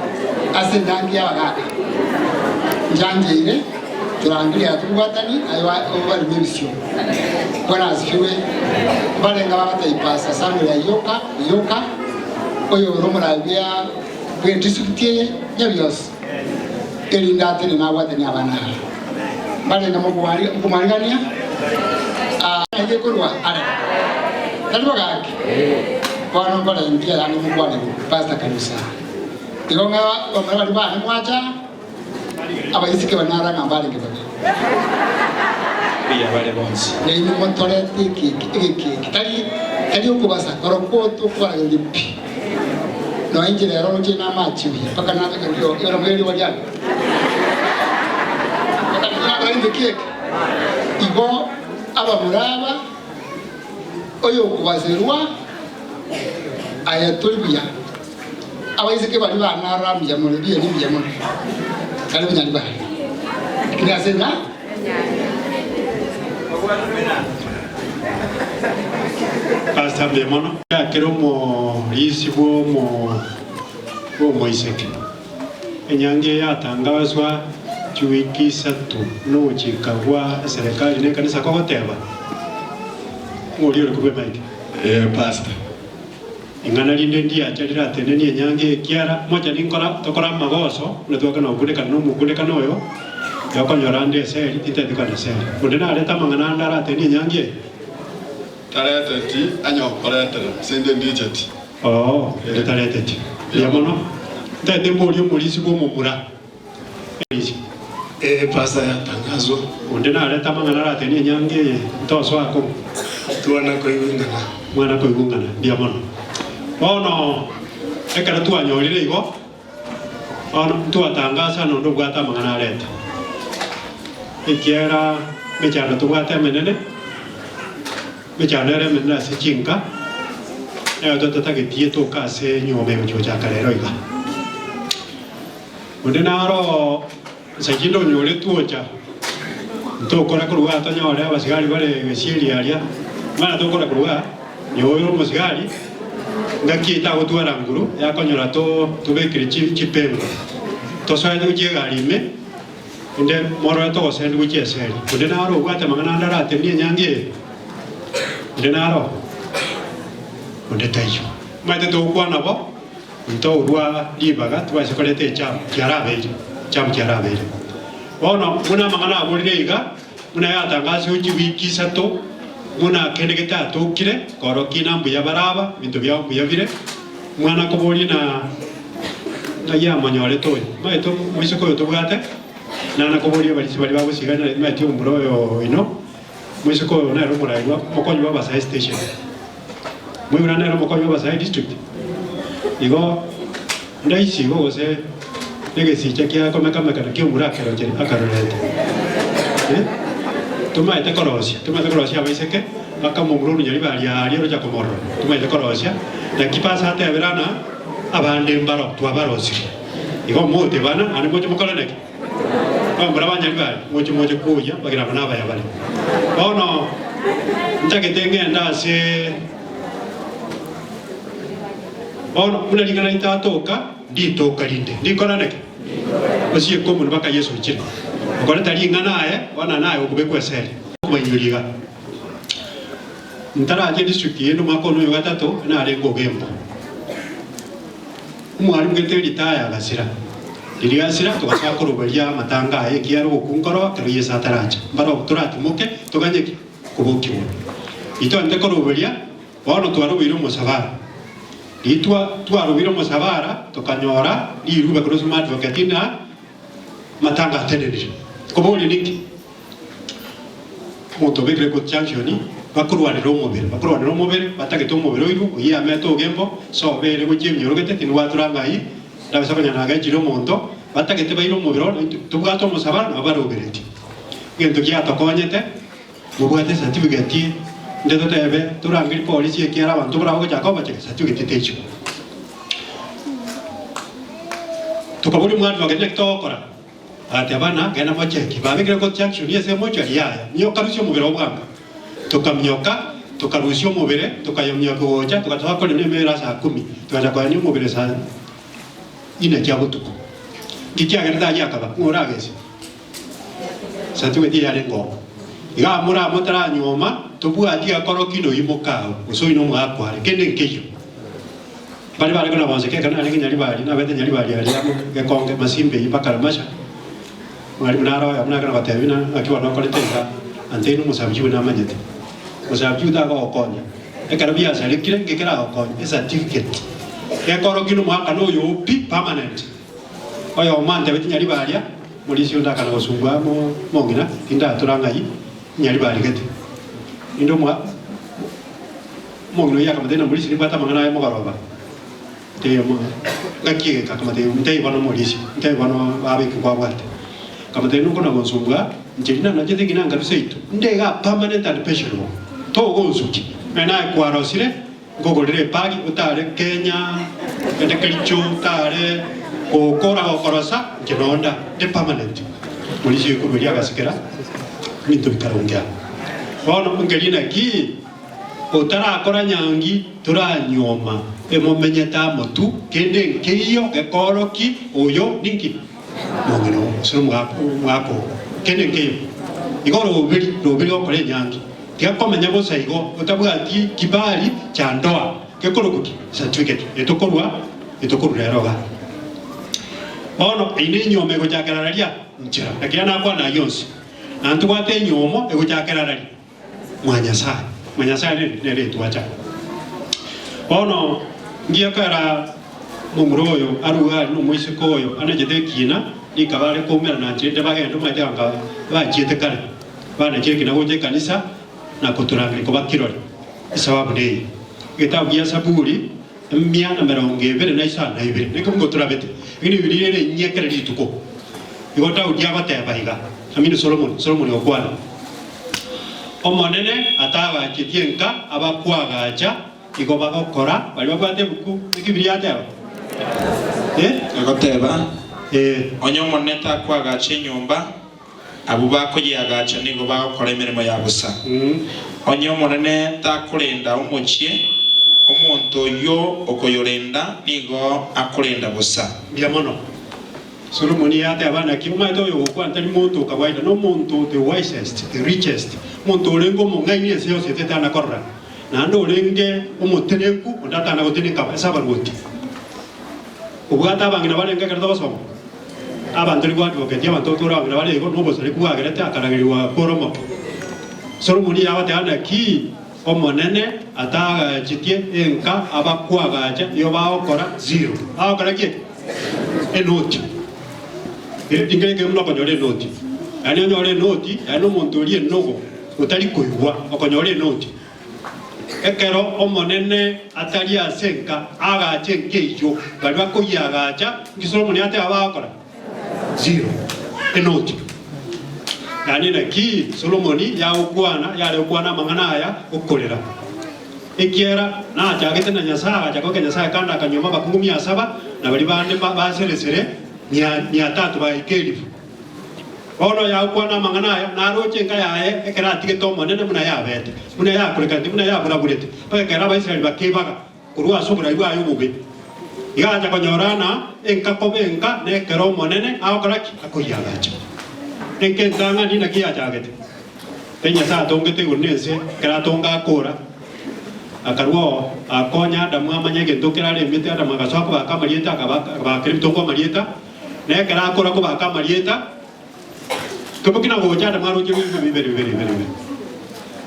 ase enyangi y'abagaka njangeire turangiria tobwatani aye obareme ebisio. Bwana asifiwe. Mbarenga bagatebia Pastor Samuel Ayoka, Oyoka, oyo ore omoraai bwa bw'edistrict eye Nyabiosi, erinde atene nabwatanie abana aba. Mbarenga mokomwarigania aye korwa are. Tari bo gaki? Bono nkorentia yaani mokwane Pastor Karusa. Igo ng'a bamura baria bane mwacha Abaiseke banyare ng'a mbarenge babe. Mbuya bare bonsi. Na inwe motorete ekeki egekeki, tari tari okobasa korokwo tokobaragereria pi. Nonya inche rero roche namache buya mpaka nabeka rio ero erioba riane. Mpaka nakora gento ki eke. Igo abamura aba oyokobaserwa aye tori buya. Abaiseke baria banarora mbuya mono, ebieni mbuya mono. Karibu Nyaribari. Lakini ase ng'a Pastor mbuya mono. Yakera omorisia bw'omo bw'omoiseke. Enyangi eye yatangazwa chiwiki isato nogochika gwa eserekari na ekanisa kogoteba, Ng'o oria ore korwa emaike? Ee, Pastor. Ing'ana rinde ndiacha riratenenie enyangi eye ekiara mocha ninkora tokore amagoso buna twakana gokundekana nomokundekano oyo yokonyora ande eseri tinteti kona eseri. Onde narete amang'ana ande aratenie enyangi eye? Tareteti anya gokoretera, ase inde ndicheti. Oo, ere tareteti. Mbuya mono. Ntagete mborie omorisia bw'omomura. Ee, Pastor yatangazwa. Onde narete amang'ana aratenie enyangi eye ntosoa akong'u. Twana koigwa ing'ana. Mwana koigwa ing'ana. Mbuya mono. Bono ekero twanyorire igo, bono ntwatangasa nonde obwate amang'ana arete. Ekiagera emechando tobwate emenene, emechando ere emenene ase chinka, nero totatagetie toka ase enyuomo egochi gochaka rero iga. Onde naro nse chinde onyoretwe ocha, ntokora korwa aa tonyore abasigari bare gesieri aria, mara tokora korwa aa, nyowe ore omosigari, ngaki eye tagotwara nguru yakonyora to tobekire chi chipengo, tosoete gochia egari ime, inde morore togosendi gochia eseri. Onde naro obwate amang'ana ande aratenie enyangi eye? Onde naro? Onde taiyo. Omanyete togokwana bo. Ntourwa ribaga tibase koreta echamu kiarabeire, echamu kiarabeire. Bono buna amang'ana aborire iga, buna yatangasirwe chiwiki isato, buna kende getatokire, korokia ng'a mbuya baraba, ebinto biabo mbuya bire, omwana akoboria na ng'ai amonyorete oyo. Omanyete omoiseke oyo tobwate, nana koboria abarisia baria bagosigana, omanyete omomura oyo oino, omoiseke oyo nere omorai bwa omokonyi bwa abasae station. Moigure nere omokonyi bw'abasae district. Igo ndaisi igo gose negesicha kia komekameka nakio omura akerochere akarorete. Eh? Tomaete korosia, tomaete korosia abaiseke bakamomura orunyari baria aria orocha komorora. Tomaete korosia naki pasa atebera ng'a abande mbaro twabarosirie. Igo motebana naende moche mokorane ki? Abamura banyari bari moche moche koyia bagira aba nabaya bare. Bono ntagete ng'ende ase bono buna ring'ana ritatoka nditoka rinde ndikorane ki? Osieke omonwe mpaka Yeso ochire. Okoreta ring'ana aye bono naye okobekwa eseri. Okobainyoria iga. Ntarache district eye nomwaka one oyo gatato narenge Ogembo. Omwalimu gete ritaya agasira. Riria asira togasoa koroberia amatanga aye ekiagera ogokunkoroa ekero Yeso ataracha. Mbarobwo toratimoke toganye ki? Kobokigwa. Ritwante koroberia, bono twarobeire omosabara. Ritwa twarobeire omosabara tokanyora rirube korwa ase omoadvocate ng'a amatanga atenenire. Koboria ninki? Omonto obekire court junction bakorwanera omobere, bakorwanera omobere, batagete omobere oirwe, oyio amete ogembo, sobe ere gochia emiorogete, tindi gwatura ng'ai, ndabasa konya nagechire omonto, batagete baire omobere one, intwe tobwate omosabara nabo baroberetie. Egento giatokonyete, mobwate ecertificate, inde totebe torangerie polisi ekiagera abanto barabwo gochaka kobacheka, certificate techio. Tokaboria omwadvocate naki togokora? Agateba ng'a, Genda mocheki. Babekire court junction ase emochari yaya, mioka rusia omobere oo bwango. Tokamioka, tokarusia omobere, tokayomioka gocha, togatoa korina emere ase saa kumi, tokagenda koenia omobere saa ine chia botuko. Nki kiagerete ayio akaba? Ng'o oragese? Certificate eyarenge oo. Iga mora motaranyuoma, tobwati gekoro kino oyio mokao, gose oyio nomogaka are, kende nkeiyo. Baria bare kona bonsi keka narenge Nyaribari, nabete Nyaribari aria amo gekonge masimba eyio mpaka Ramasha. Mwalimu naro oyomo nakana gotebia buna naki bono okorete iga, ante inwe omosabibu namanyete. Omosabibu tagogokonya, ekero biasarekire nki keragokonye? Ecertificate. Gekorokia nomoakano oyo oo pi permanent. Oyomo antebetie Nyaribari, morisia onde akana gosumbua amo mong'ina, tindatura ng'ai Nyaribari gete. Inde omoa. Omong'ina oyio akamotebia, Namorisia nimbwate amang'ana aya mogoroba. Ntebie mo, ngaki egeka? Akamotebia, Ntebie bono omorisia, ntebie bono babeke kwabwate. Akamotebia, Nokona gonsumbua, inche riria nanachete ng'ina nkarwa seito, nde igaa permanent and pensionable, togonsukia. Nonya naye kwarosire, nkogorere ebagi otare Kenya, ogende Kericho, otare gokora gokorosa, inche nonda. The permanent. Morisia ekorwa eria agasekera ebinto bikarongea. Bono nkeria naki otarakora nyangi toranyuoma emomenyete amo tu kende nkeiyo gekooroki oyo ninki mong'ina oo gose omogaka omogaka oo kende nkeiyo. Igo roberi roberi gokora enyangi tiga komenya bosa igo otabwati kibali cha ndoa gekorokwa ki? Certificate etokorwa etokorwa rero igaa. Bono eyio nenyuomo egochakera raria nchera, na keria nakwana ayio onsi, na ntobwate enyuomo egochakera raria mwa Nyasae. Mwa Nyasae nere nere etwacha. Bono ngiya kera momura oyo arue aria na omoiseke oyo anachete ekina, rikaba are koumerana nchera ende bagende omanyete anga bachiete kare, banachire ekina gocha ekanisa na kotorangeria koba kirori. Esababu neye, egetabu gia Saburi Emia na merongo ebere na isano na ibere, na ekebugo torabete, lakini Ebibilia ere enyia kera rituko. Igo Daudi agoteba iga, amini Solomoni, Solomoni ogokwana, Omonene atagachetie enka abakoagacha, igo bagokora baria babwate ebuku. Naki Ebibilia yateba? Eh? Egoteba, Onye Omonene takoagacha enyomba, Abwo bakoyeagacha nigo bagokora emeremo ya bosa. Onye Omonene takorenda omochie, omonto oyio okoyorenda nigo akorenda bosa. Mbuya mono. Solomoni yateba, Naki omanyete oyo ogokwana tari monto o kawaida, nomonto the wisest, the richest, omonto orenge omong'aini ense yonsi etetana korora, naende orenge omotenenku onde atana gotenenka ase abaruoti. Obwate abang'ina barenge ekero togosoma? Abanto nigo advocatie abanto otore abang'ina bare igo nobosareku bwagerete akaragerigwa kore omoke. Solomoni yabateba naki Omonene atagachetie enka abakoagacha nigo bagokora zero. Bagokora ki? Enoti. Tingere ekero buna okonyora enoti. Yaani onyore enoti, yaani omonto oria enogo otari koigwa okonyora enoti. Ekero Omonene atari ase enka, agache enka eyio, baria bakoyiagacha, inki Solomoni ateba bagokora? Zero. Enoti. Yaani naki Solomoni yagokwana, yare gokwana amang'ana aya okorera. Ekiagera nachagete na Nyasae, agacha goika Nyasae kando akanyuoma abakungu mia saba, na baria bande baseresere mia tatu bagaika elifu. Bono oyagokwana amang'ana aya naroche enka yaye ekero atigete Omonene buna yabete, buna yakorekanete, buna yaburaburete, mpaka ekero Abaisraeli bakebaga korwa ase oborai bwaye obobe. Iga agacha konyora ng'a enka koba enka nekero Omonene agokora ki? Akoyiagacha. Enka entang'ani naki yachagete? Tari Nyasae atongete igoro na ense, ekero atonga akora, akarua oo, akonya Adamu amanye egento keraremete, Adamu agasoa kobaka amarieta, akabakera ebitongwa amarieta, Na ekero akora kobaka amarieta, keboki na gocha Adamu aroche bibere bibere bibere bibere bibere.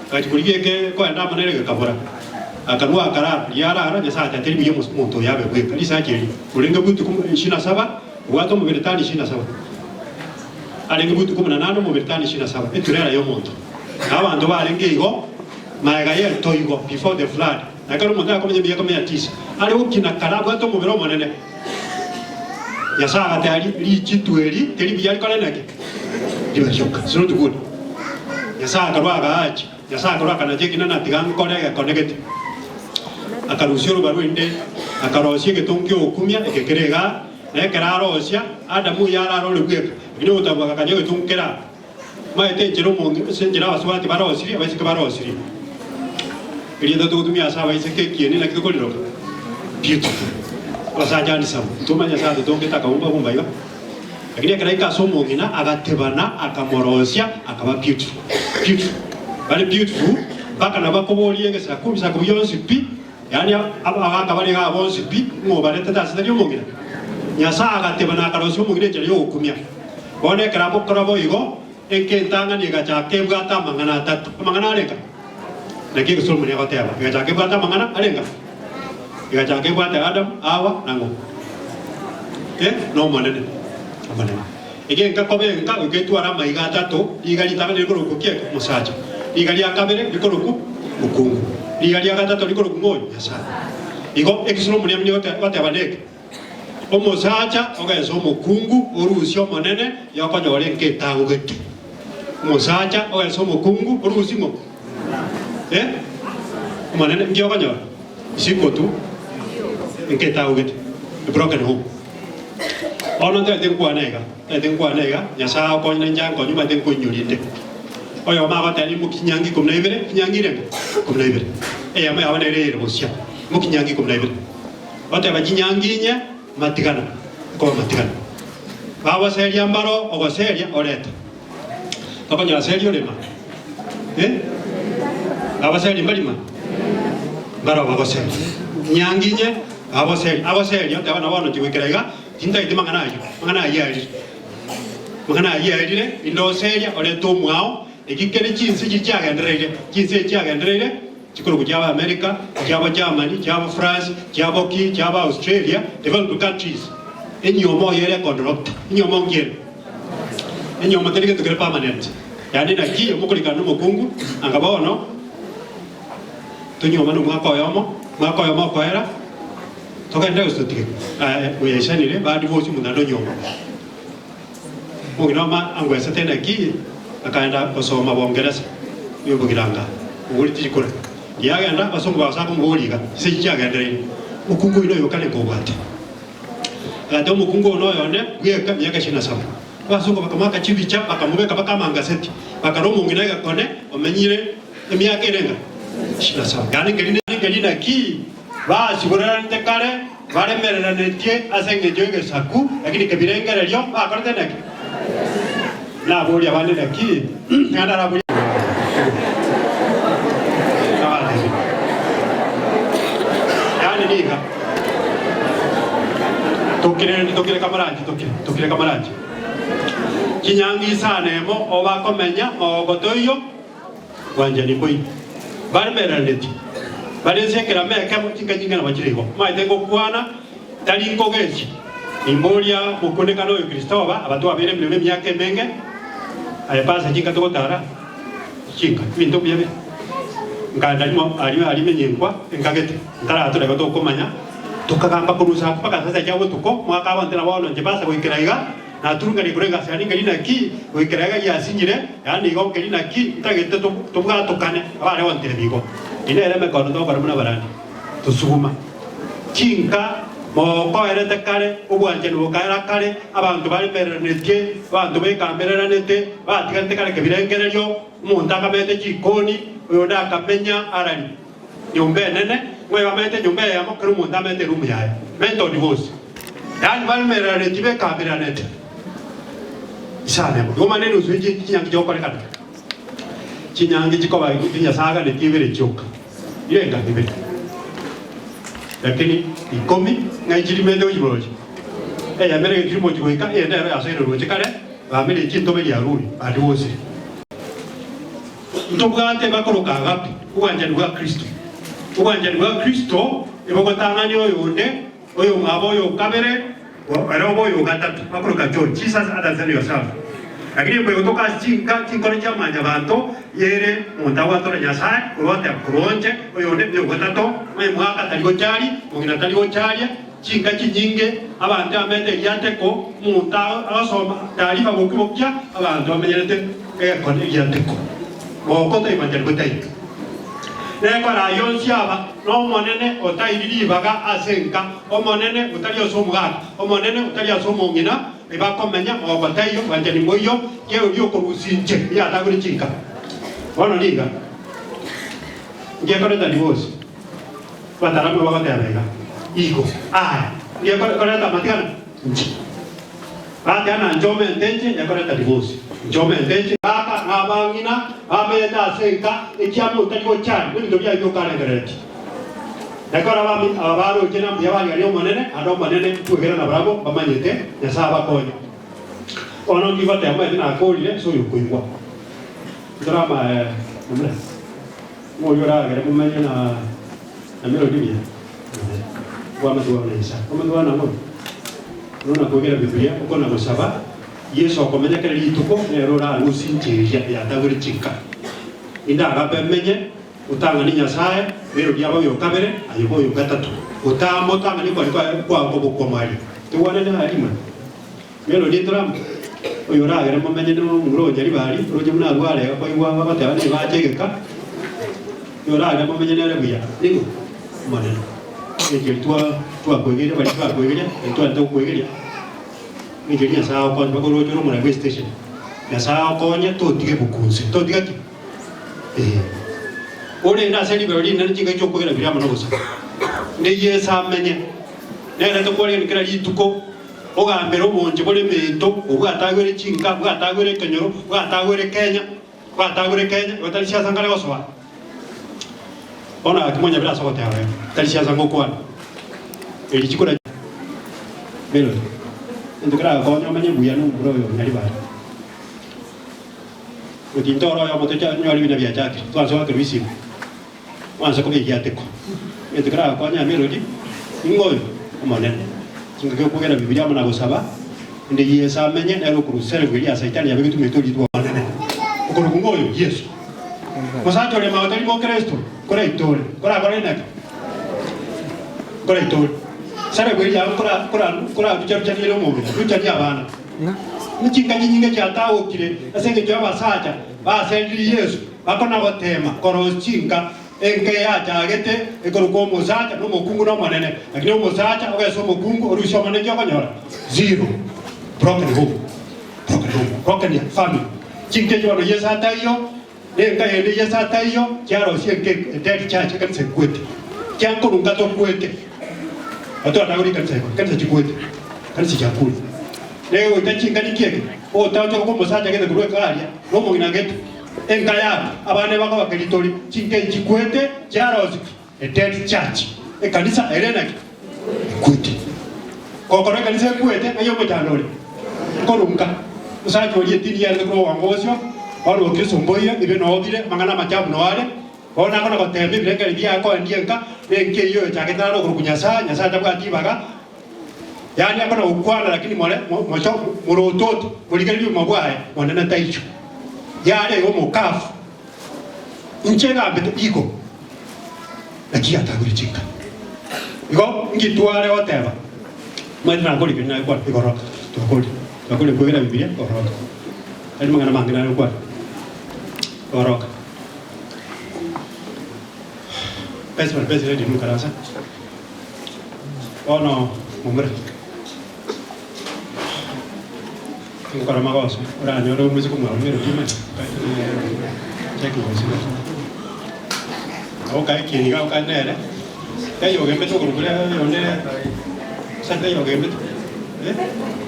Agachia korigia eke koenda amo nere gekabora. Akarua akarara, riria arara, Nyasae acha teri buya omonto oyo abe bweka. Risacha erio, orenge butuko ishirini na saba, obwate omobere tani ishirini na saba. Arenge butuko buna nane omobere tani ishirini na saba, eturera y'omonto. Na abanto barenge igo, maega y'etoigo, before the flood. Na ekero omonto akomenya emiaka mia tisa, are gokina kare abwate omobere omonene. Nyasae agateba, Richitu eri teri buya rikore naki? Ribe rioka. It's not good. Nyasae akarua agaacha. Nyasae akarua akanacha ekina na tiga nkore egekone gete. Akarusia orobaru inde, akarosia egetongo ki'ogokumia eke kere igaa, na ekero arosia, Adamu oyio ararore bweka, lakini ogotabua agakanya egetongo kere aa. Maete enchera omonto ase enchera abasubati barosirie, abaiseke barosirie. Erieta togotumia ase abaiseke ekieni naki tokoriroka? Beautiful. Abasacha handsome. Ntomanye ase atotongete akabumba bumba iga. Lakini ekero aika ase omong'ina agatebana akamorosia akaba beautiful. Beautiful. Bare beautiful mpaka nabo akoboria egesaku ebisaku bionsi pi, yaani abagaka bare igaa bonsi pi ng'o obaretete ase tari omong'ina? Nyasae agatebana akarosia omong'ina enchera yogokumia. Bono ekero abokora boigo, enka entang'ani egachaka ebwate amang'ana atato. Amang'ana arenga? Naki eke Solomoni agoteba, egachaka ebwate amang'ana arenga? Egachaka ebwate Adamu, Hawa, na ng'o? Eh, n'Omonene. Omonene. Eke enka koba enka goika etware amaiga atato, riiga ritang'ani rikorokwa ki eke? Omosacha. Riiga ria kabere rikorokwa mokungu. Riiga ria gatato rikorokwa ng'o oyo? Nyasae. Igo eki Solomoni amanye goteba neke. Omosacha ogesa omokungu orusie omonene yokonyora enka etagogete. Omosacha ogesa omokungu orusie ng'o? Eh? Omonene nki okonyora? Isiko tu enka etagogete. A broken home. Bono ntagete nkwane iga, ntagete nkwane iga, Nyasae agokonye na inche ankonye omanyete nkoinyora inde. Oyomo agoteba imokia chinyangi ikomi na ibere, chinyangi irenga? 12. Eyemo yabo nere eyere gosia, imokia chinyangi 12. Oteba chinyangi inye matigana, nkoba matigana. Bagoseria mbaro ogoseria oreta. Tokonyora seria orema? Eh? Bagoseria mbarima? Mbaro bagoseria. Chinyangi inye bagoseria, agoseria oteba na bono nchigoikera iga, tintageti mang'ana ayio, mang'ana ayio arire. Mang'ana ayio aerire, inde oseria orete omwao, eki kere chinse chiria chiagendereire, chinse echi chiagendereire, chikorokwa chiabo America, chiabo Germany, chiabo France, chiabo ki, chiabo Australia, developed countries, enyomo oyo ere ekonrokta, enyomo nki ere? Enyomo teri gento kere permanent, yaani naki omokorikana na omokungu, anga bono, tonyuomane omwaka oyomo, omwaka oyomo okoera, Togende gose totige? Aye oyaisanire, ba divorce omonto naende onyuoma. Omong'ina oma angwesete naki akaenda gosoma bongeresa oyobogiranga obori tiri kore. Riagenda abasongo bagachaka komoboria iga, chinse echi chiagendereire, omokungu oino oyo kare nkobwate. Agateba omokungu one oyone bweka miaka ishirini na saba. Abasongo bakamoaka chibicha bakamobeka mpaka amangaseti, bakarora omong'ina egekone omenyire emiaka ere enga ishirini na saba. Yaani nkeri naki Basiboreranete kare, baremereranetie ase engencho y'egesaku, lakini kebirengererio bakorete naki? Naborie abande naki? Naende araborie abatebie. Yaani niga tokire tokire kamaranchi tokire tokire kamaranchi chinyangi isano emo obakomenya mogogo toiyo Bwanchani mboi baremereranetie, bare inse ekerama ekemo, chinka chinke nabo chire igo. Omanyete ngokwana, tari nkogechi. Nimboria mokundekane oyo Kristoba, aba twabeire emeremo emiaka emenge, aye pasa chinka togotara, chinka, ebinto mbuya bire. Nkaenda rimo aria aria menyenkwa enkagete, ntaratura igo tokomanya, tokagamba korwa saa mpaka saa sita chia botuko, omwaka abonte na bono inche pasa goikera iga, Naturunganie korwa egasi yane nkeri naki, goikera iga giasinyire, yaani igo nkeri naki ntagete tobwatokane. Abare gontebia igo, Inee emekono togokora buna abarandi? Tosuguma chinka mokoerete kare, obwanchani bokaera kare, abanto baremereranetie, abanto bekambereranete, batiganete kare kebirengererio, omonto akamenta chikoni, oyonde akamenya arari nyomba enene, ngoe bamenyete nyomba eyemo, kera omonto amenyete eroom yaye. Mental divorce. Yaani baremereraneti bekabereranete isano emo. Igo mane enusu ye chinyangi chigokorekana. Chinyangi chikoba Nyasae aganetie ibere chioka. Irenga ibere. Lakini ikomi ng'ai chirimete gochia Eyemo ere getiri mochi goika, eyende ero yasoire roche kare, bamirie chintobe riarure, badivorcire. Ntobwate bakoroka agape, obwanchani bwa Kristo. Obwanchani bwa Kristo ebogotang'ania oyonde, oyomwabo oyo okabere, ere obe oyo ogatato. Bakoroka John, Jesus, others and yourself. Lakini ekoigotoka ase chinka chinkoro chia mwanyabanto, yere omonto agwatora Nyasae, korwa oteba korwa onche, oyonde mbuya ogatato, omwaka tari gocharia, omong'ina tari gocharia, Chinka chinyinge abanto bamenyete egiateko, omonto agosoma taarifa bokia bokia, abanto bamenyerete egekone egiateko. Moko toimanchani gotaika. Nekora ayio onsi aba n'Omonene otairi ribaga ase enka, Omonene otari ase omogaka, Omonene otari ase omong'ina, ebakomenya moko taiyo, bwanchani mboiyo, keoria okorusia inche eyatagure chinka. Bono niga ngekoreta divorce. Abataramu bagoteba iga, Igo aya nigo ekoreta amatigana inche. Bateba na inche omente inche ekoreta divorce. Inche omente inche. Baba na abang'ina bamenyete ase enka ekiagera otari gochaya nebinto biaye biokarengereretie. Ekero abami aba baroche na mbuya barigereria Omonene, naende Omonene kwegena nabarabwo mbamanyete, Nyasae abakonye. Bono nki ngoteba omanyete nakorire ase oyokoigwa. Ntorama momura. Ng'oria oragere momenye na na Melody buya? Bw'amatuko na Isaka. Amatuko aya nang'o? Buna nakwegera Biblia, okona gosaba, Yeso okomenya kera rituko nere orarusie inche eria eyatagure chinka. Indagape menye, otang'ani Nyasae, Melody abe oyo kabere, aye obe oyo gatato. Otamba otang'ani okori kwaye kwao kobokwa mwaria. Togwanane aya rimwe. Melody ntorama? Oyo oragere momenye nomomura o Nyaribari, oroche buna arware iga koigwa bagoteba nigo ache egeka, oyo oragere momenye nere buya, nigo? Omonene. Enchera twa twakoegeria baria twakoegeria, naintwe tware tokoegeria. Inche Nyasae agokonye mpaka oroche ore omorai bwe station. Nyasae agokonye totiga ebuku nse, totiga ki? Ee. Orende ase ribero rinene chingaki chiokwegena biria amo nogosaba. Ne Yeso amenye, nere tokwarigani kera rituko, ogambere obonche bore emento, obwatagwere chinka, bwatagwere ekenyoro, bwatagwere Kenya, bwatagwere Kenya, igo tari siasa nkare gosoa. Bono gaki monyabere ase ogoteba iga, tari siasa ngokwana. Eri chikura Melody, egento keragokonye omanye mbuya nomomura oyo Nyaribari. Gotinta ore oyomo tocha onyore buna biachakire, twansa goakerwa isiko, mwansa koba egiateko. Egento keragokonye aa Melody, ning'o oyo? Omonene. Chingaki okwegena Bibilia amo na gosaba, ende Yeso amenye nere okorusereria eria Saitani yabegetwe omoito oritwe Omonene. Okorokwa ng'o oyo? Yeso. Mosacha oria mao tari mokristo, koraitore, korakore naki? Koraitore. Serebu eria yao kora kora korarucha-ruchanie ere omong'ina, ruchania abana. Nchinka chinyinge chiatagokire ase engencho y'abasacha baserire Yeso, bakona-goteema korosia chinka enka eyachagete ekorokwa omosacha na omokungu na omonene, lakini omosacha ogesa omokungu orusie omonene ki okonyora? Zero. Broken home. Broken home. Broken family. Chinka echio bono Yeso ataiyo, na enka yende Yeso ataiyo, chiarosia enka e dead church, ekanisa ekwete. Kiankorunga tokwete. Otwatagora ekanisa igoro, ekanisa chikwete, ekanisa chiakure. Negoita chinka ninki eke? Ogotaochoka kwa omosacha gete korwa ekaria, na omong'ina gete, enka yabo, abana bakoba keritori, chinka echi chikwete, chiarosiki, a dead church. Ekanisa ere naki? Ekwete. Gokora ekanisa ekwete, ng'ai omochando ore? Nkorunka. Omosacha oria etini yarete korwa obwango bosio, bono obokristo mboiyo, ebibe noo bire, amang'ana amachafu noo are, Bono nakona goteema ebirengererio biaye koendia enka, na enka eyio oyochagete naro okorokwa Nyasae, Nyasae tabwati ibaga, yaani akona gokwana lakini more mocho morototo, morigererie obogima bwaye, monene taicho. Yare igo omokafu, inche ngambete igo, naki yatagure chinka. Igo ngitware goteba, omanyete nakorigereria naye kwana igoro twakori twakori kwegena Bibilia igoroka. Tari mang'ana mange nare gokwana, igoroka. Best man, best lady nunkarasa. Bono momura. Ngokora magoso, oranyore omosike omwabo Melody mani. Check gosi. Oka ekieni iga oka nere. Taiyo ogembete okoro koria yonde sasa taiyo ogembete. Eh?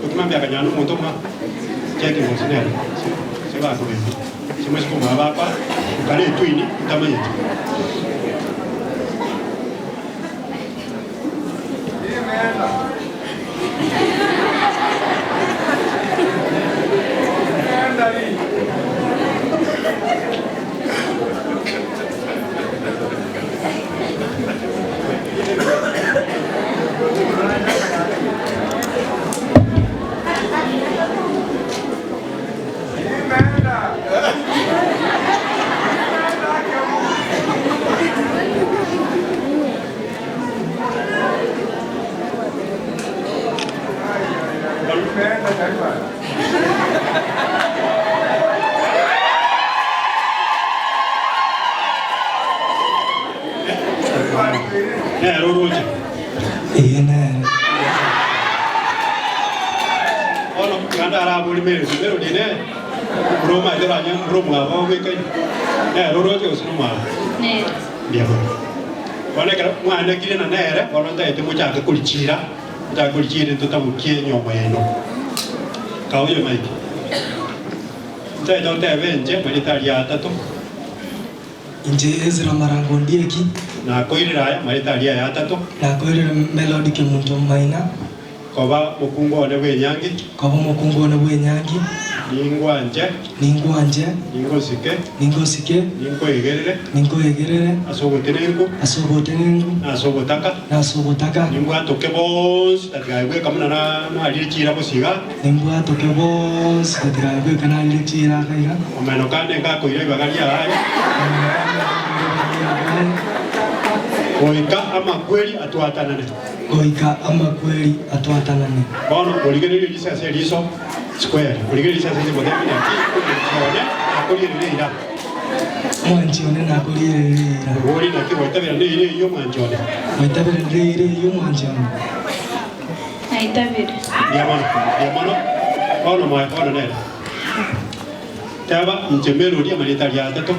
Okimambia akanyora nomonto omwabo. Check gosi nere. Sebakogembete. Chimosike omwabo akora, okare etwini otamanyeti. Nere oroche. Ee nere. Bono naende arabori Melody, Melody nere buna omanyete oranye buna omwabo obwekaine, nere oroche gose nomwabo? Nere. Mbuya mono. Bono ekero mwanekire na nere, bono ntagete mochake korichira, mochake korichira intwe totabokie enyiomo yaino. Kaoyo Mike, ntagete otebe inche marieta aria atato. Inche Ezra Marango Ondieki. Nakoirire aya marieta aria aya atato. Nakoirire Melody Kemunto Maina. Koba mokungu one bw'enyangi. Koba omokungu one bw'enyangi. Ningwanche. Ningwanche. Ningosike. Ningosike. Ninkoegerere. Ninkoegerere. Ase obotenenku. Ase obotenenku. Na ase obotaka. Na ase obotaka. Nimbwatoke bonsi tatiga bweka buna narire chiira bosio iga. Nimbwatoke bonsi tatiga bweka narire chiira aka iga. Omeno kande ngakoira ibaga riaye. Omeno kande ngakoira ibaga riaye. Goika amakweri atwatanane. Goika amakweri atwatanane. Bono origererie riso ase eriso square, origererie riso ase eriso gotebia naki omwanchi one nakorierire eira. Omwanchi one nakorierire eira. Oborie naki gwetabera neira eyio omwanchi one. Gwetabera neira eyio omwanchi one. Naitabire. Mbuya mono, mbuya mono. Bono moe, bono nere. Teba, Inche Melody amarieta aria atato.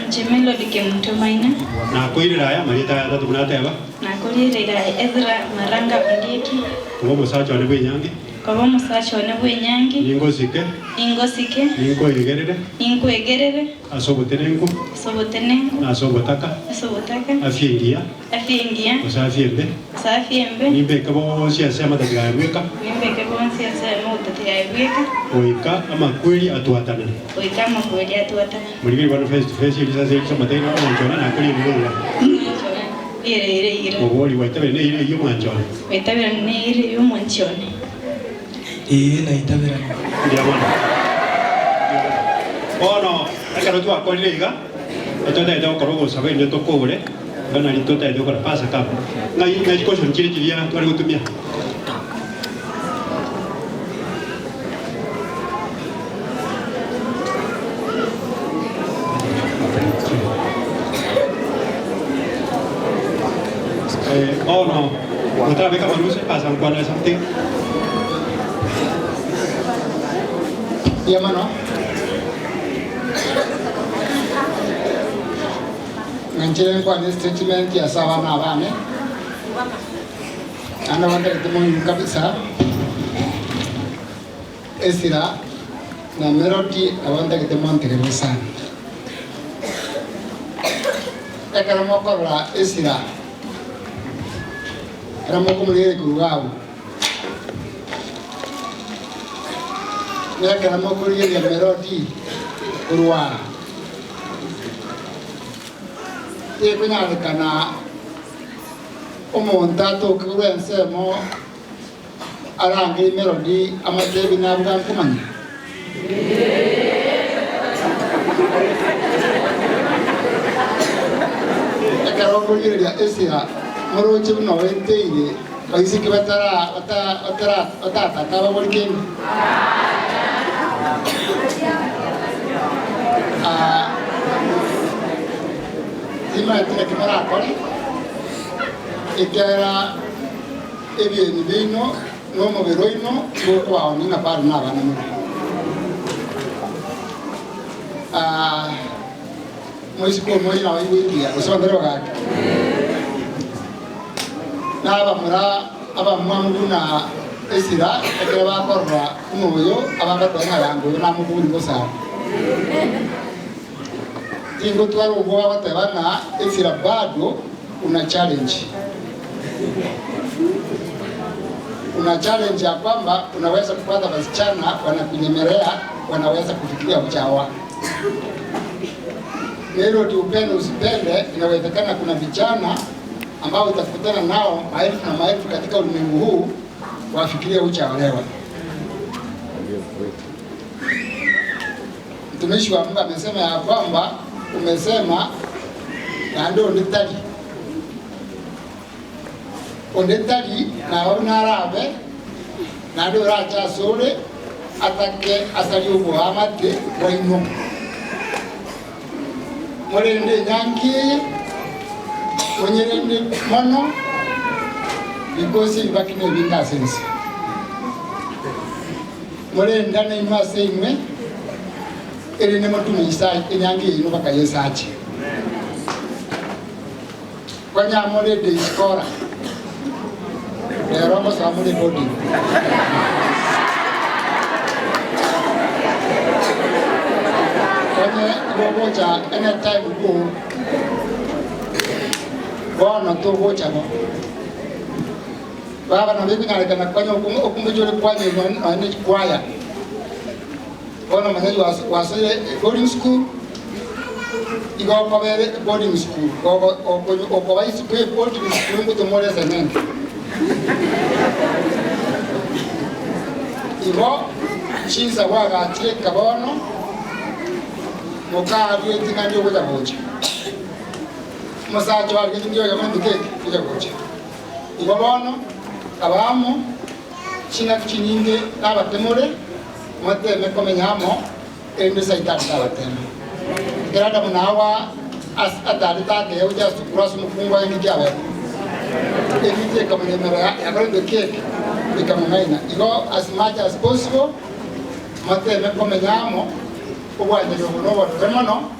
Inche Melody Kemunto Maina. Nakoirera aya amarieta aya atato buna ateba. Nakorirera aye Ezra Maranga Ondieki. Koba omosacha one bw'enyangi. Koba omosacha one bw'enyangi. Ningosike. Ningosike. Ninkoegerere. Ninkoegerere. Ase obotenenku. Ase obotenenku. Na ase obotaka. Ase obotaka. Afya engiya. Afya engiya. Gose afya embe. Gose afya embe. Nimbeke bonsi ase amatati gaye bweka. Nimbeke bonsi ase amatati gaye bweka. Goika amakweri atwatanane. Goika amakweri atwatanane. Morigererie bono face to face erio ase erio amateino omwancho one nakore ebibe eira. Omwancho one nere eira eira. Mobori gwaitabire neira eyio omwancho one. Gwaitabire neira eyio omwanchi one. Ee, naitaberane. Mbuya mono. Bono ekero twakorire iga, etotagete gokora ogosaba erinde tokore, iga nari totagete gokora Pasaka amo. Ng'ai ng'ai chicaution chire chiria tware gotumia? Eh, bono otarabeka amarusa, epasa nkwane something. Mbuya mono. Ng'anchire nkwane statement ase abana abane. Naende abanterete moino kabisa. Ezra na Melody nabo ntagete montegerere sana. Ekero mokorora Ezra, ekero mokomorigereria korwa abwo, na ekero mokorigereria Melody korwa aa, tekonyarekana omonto atoke korwa ensemo Arangerie Melody amoteebie nabwo gankomanya. Ekero okorigereria Esira, moroche buna oenteire baiseke batataka ababori kende? Timanyeti naki morakore, ekiagera Ebieni biaino na omobere oino tigokobaonia ng'a bare nabana more. Ah, moiseke omoyio nabo aigwete gose bandere bagake. Nabamura abamwamu buna esira ekero bakorora buna oyo abagoteba ng'a yanga oyo namobori bosa. Tingotwara obwoba goteba ng'a esira bado una challenge. Una challenge ya kwamba unaweza kupata wasichana wanakunyemelea, wanaweza kufikiria hujaoa. Melody, upende usipende, inawezekana kuna vijana ambao utakutana nao maelfu na maelfu katika ulimwengu huu wafikirie hujaolewa. Mtumishi wa Mungu amesema ya kwamba umesema naende onde tari, onde tari naba buna arabe, naende orache asore atake asarie oboamate bwaino. Morende enyangi eye, monyerende mono, because ebibaki nebinge ase ense. Morendane inwe ase inwe, erinde motume enyangi yaino mpaka Yeso ache. Konya more day scholar, rero ngosoa more boarding. Konye gogocha anytime go, bono togocha bo. Baba nabo ekonyarekana konya okomochia ore kwanya nonya ne chikwaya. Bono manya gwasoire boarding school, igo okobera boarding school, okoba isiko ye boarding school ngotoma ore esementi. Igo chinsa gwagachire eka bono, mokarueti ng'a ndi ogocha gocha. Omosacha oarueti ndi oyomo ndi keki ogocha gocha. Igo bono kaba amo chingaki chinyinge nabatemore, moteme komenya amo, erinde Saitani tabateme. Ekero Adamu na Hawa atarete akeegocha ase okorwa ase omokungu aye ng'iti abete, eng'iti ekamonyemera yakora gento ki'eke. Goika mong'aina. Igo as much as possible, moteme komenya amo, obwanchani obo noborere mono,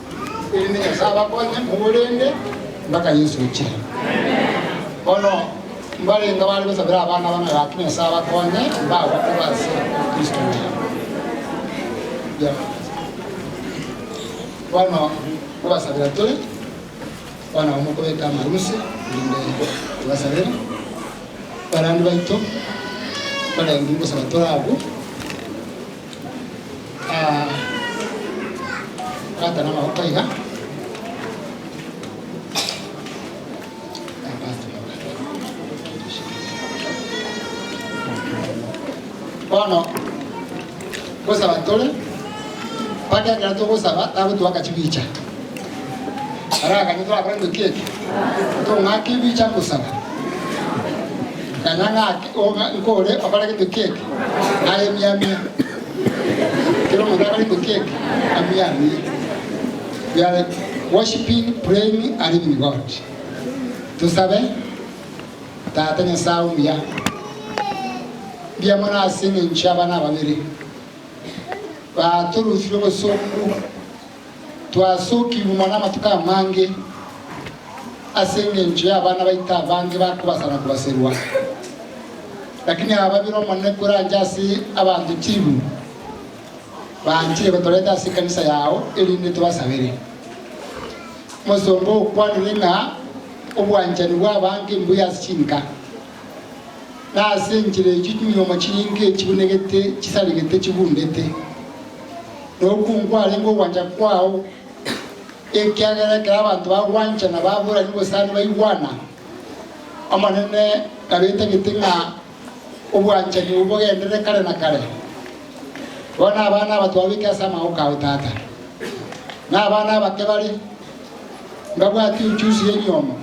erinde Nyasae abakonye moborende mpaka Yeso ochire. Bono mbarenge bare gosabera abana bang'a gaki Nyasae abakonye mbagwe korwa ase Kristo buya. Mbuya mono. Bono nkobasabera tore. Bono nabo mokobeka amaruse, erinde tobasabere. Barandi baito barenge ngosaba tore abwo, bwatana amaboko iga. Bono ngosaba tore, mpaka ekero togosaba tagotoaka chibicha. Araganye torakore ndoki eke, tong'ake ebicha ngosaba. Ganya ng'ake oga nkore okore gento keke, naye miamia. Kera omonto akore gento keke, amiamie. We are worshiping, praying a living God. Tosabe, Tata Nyasae omuya, mbuya mono ase eng'encho y'abana ababere batorusire obosongo. Twasokigwe mono amatuko amange ase engencho y'abana baito abange bakobasa na kobaserwa. Lakini aba babere Omonene koranche ase abanto chilifu banchire gotoreta ase ekanisa yao erinde tobasabere. Omosomba okwanire ng'a obwanchani bw'abange mbuya ase chinka, na ase enchera echio chimiyomo chinyinge chibunegete chisaregete chigundete. Nokwo nkwarenge ogwancha kwao, ekiagera ekero abanto bagwanchana baborania obosani baigwana, Omonene nabetagete ng'a obwanchani obwo bogenderere kare na kare. Bono abana aba twababekire ase amaboko ao, Tata. Na abana abake bare, mbabwati uchusi y'enyomo,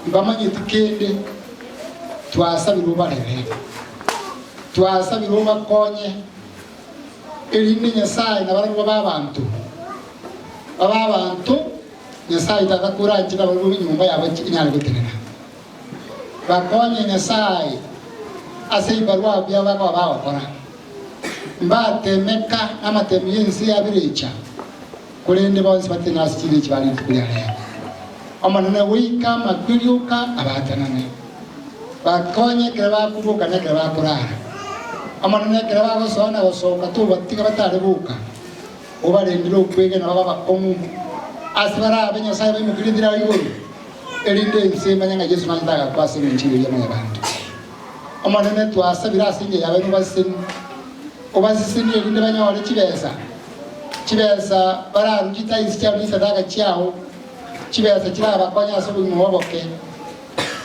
mbamanyeti kende, twasabire obarere, twasabire obakonye. Erinde Nyasae nabarabwo babe abanto, babe abanto Nyasae Tata koranche nabarabwo enyomba yabo enyare gotenena. Bakonye Nyasae ase ebibarua biabo bakoba bagokora. Mbatemeka namatemo y'ense ya birecha, korende bonsi batenene ase chirechi bare rituko ria rero. Omonene goika amakwe rioka abatenene. Bakonye ekero bakoboka na ekero bakorara. Omonene ekero bagosoa na gosoka tobatiga batare boka, obarendere okwegena babe abakong'u ase barabe Nyasae baimokerie ebiraro igoro, erinde ense emanye ng'a Yeso nachete agakwa ase engencho y'ebibe bia mwanyabanto. Omonene twasabire ase enchera y'abaino obasesenie, obasesenie erinde banyore chibesa, chibesa bararue chitaisi chiabo ne chisadaka chiao, chibesa chirabakonye ase obogima oboke.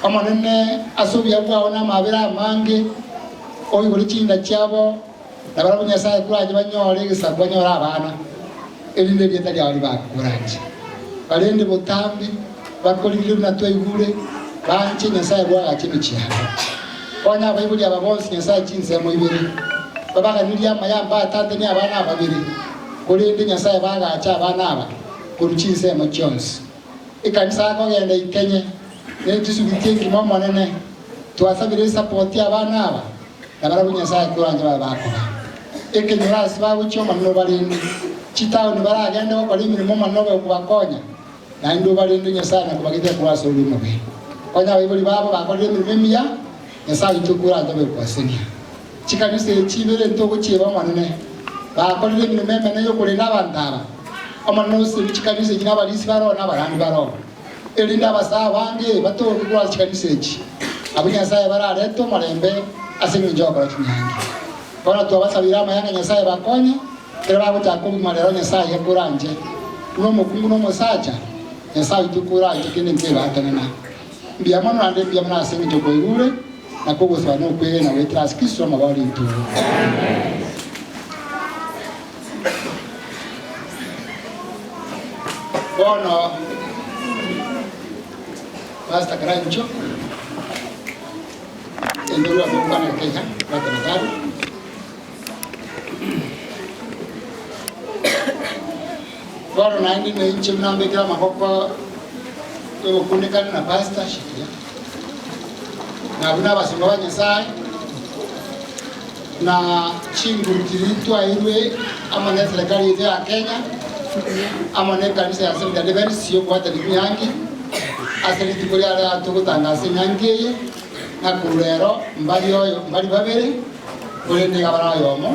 Omonene, ase obuya bwao na amaabera amange, oigore chinda chiabo, na barabwo Nyasae koranche banyore egesaku banyore abana, erinde erieta riao ribakoranche. Barende botambe, bakorigererie buna twaigure, banche Nyasae bwagache emechie yabo. Konya abaibori aba bonsi Nyasae chinsemo ibere, babaganirie amaya mbatantanie abana ababere, korende Nyasae bagache abana aba korwa chinsemo chionsi. Ekanisa akogenda ikenye ne chisugiti engima Omonene twasabire esapoti abana aba na barabwo Nyasae koranche babe bakoba ekenyoro ase bagochia Omonene obarende chitaoni baragende gokora emeremo Omonene obe okobakonya naende obarende Nyasae na kobagetera korwa ase orure omobe konya abaibori babo bakorire emeremo emiya Nyasae oito koranche obe okobasenia chikanisa echi ibere ntogochieba Omonene bakorire emeremo emenene yokorenda abanto aba. Omonene oserie chikanisa echi na abarisia baroo na abarandi baroo, erinde abasae abange batooke korwa ase chikanisa echi, abwo Nyasae bararete omorembe ase engencho y'ogokora chinyangi. Bono twabasabeire amaya ng'a Nyasae bakonye, ekero bagochaka obogima rero Nyasae aye koranche, buna omokungu na omosacha, Nyasae oito koranche kende nkebatenena. Mbuya mono naende mbuya mono ase engencho kwaigure na kogosaba na okwegena goetera ase Kristo amabao rituko. Bono Pastor Karancho endorwa gokwana kaiga batana Bono naende nainche buna mbekire amaboko y'ogokundekana na Pastor Shikiria, na buna abasomba ba Nyasae. Na chinguru chiria twaeirwe amo neserekari yaito ya Kenya, amo nekanisa ya Seventh Adventist y'okobwatania chinyangi, ase rituko ria rero togotangasa enyangi eye, ng'a korwa rero mbari oyo mbari babere, korende iga bare oyomo,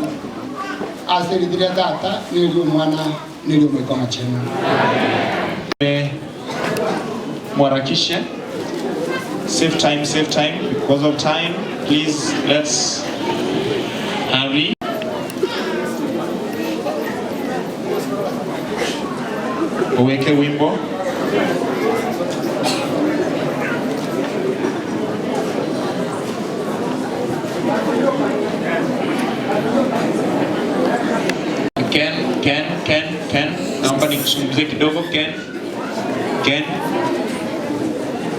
ase erieta ria Tata, na eri'Omwana, na eri'Omoika Omochenu. Mwarakishe. Save time, save time. Because of time, please let's hurry. Uweke wimbo. Ken, Ken, Ken, Ken, naomba nikuzungumzie kidogo Ken. Ken.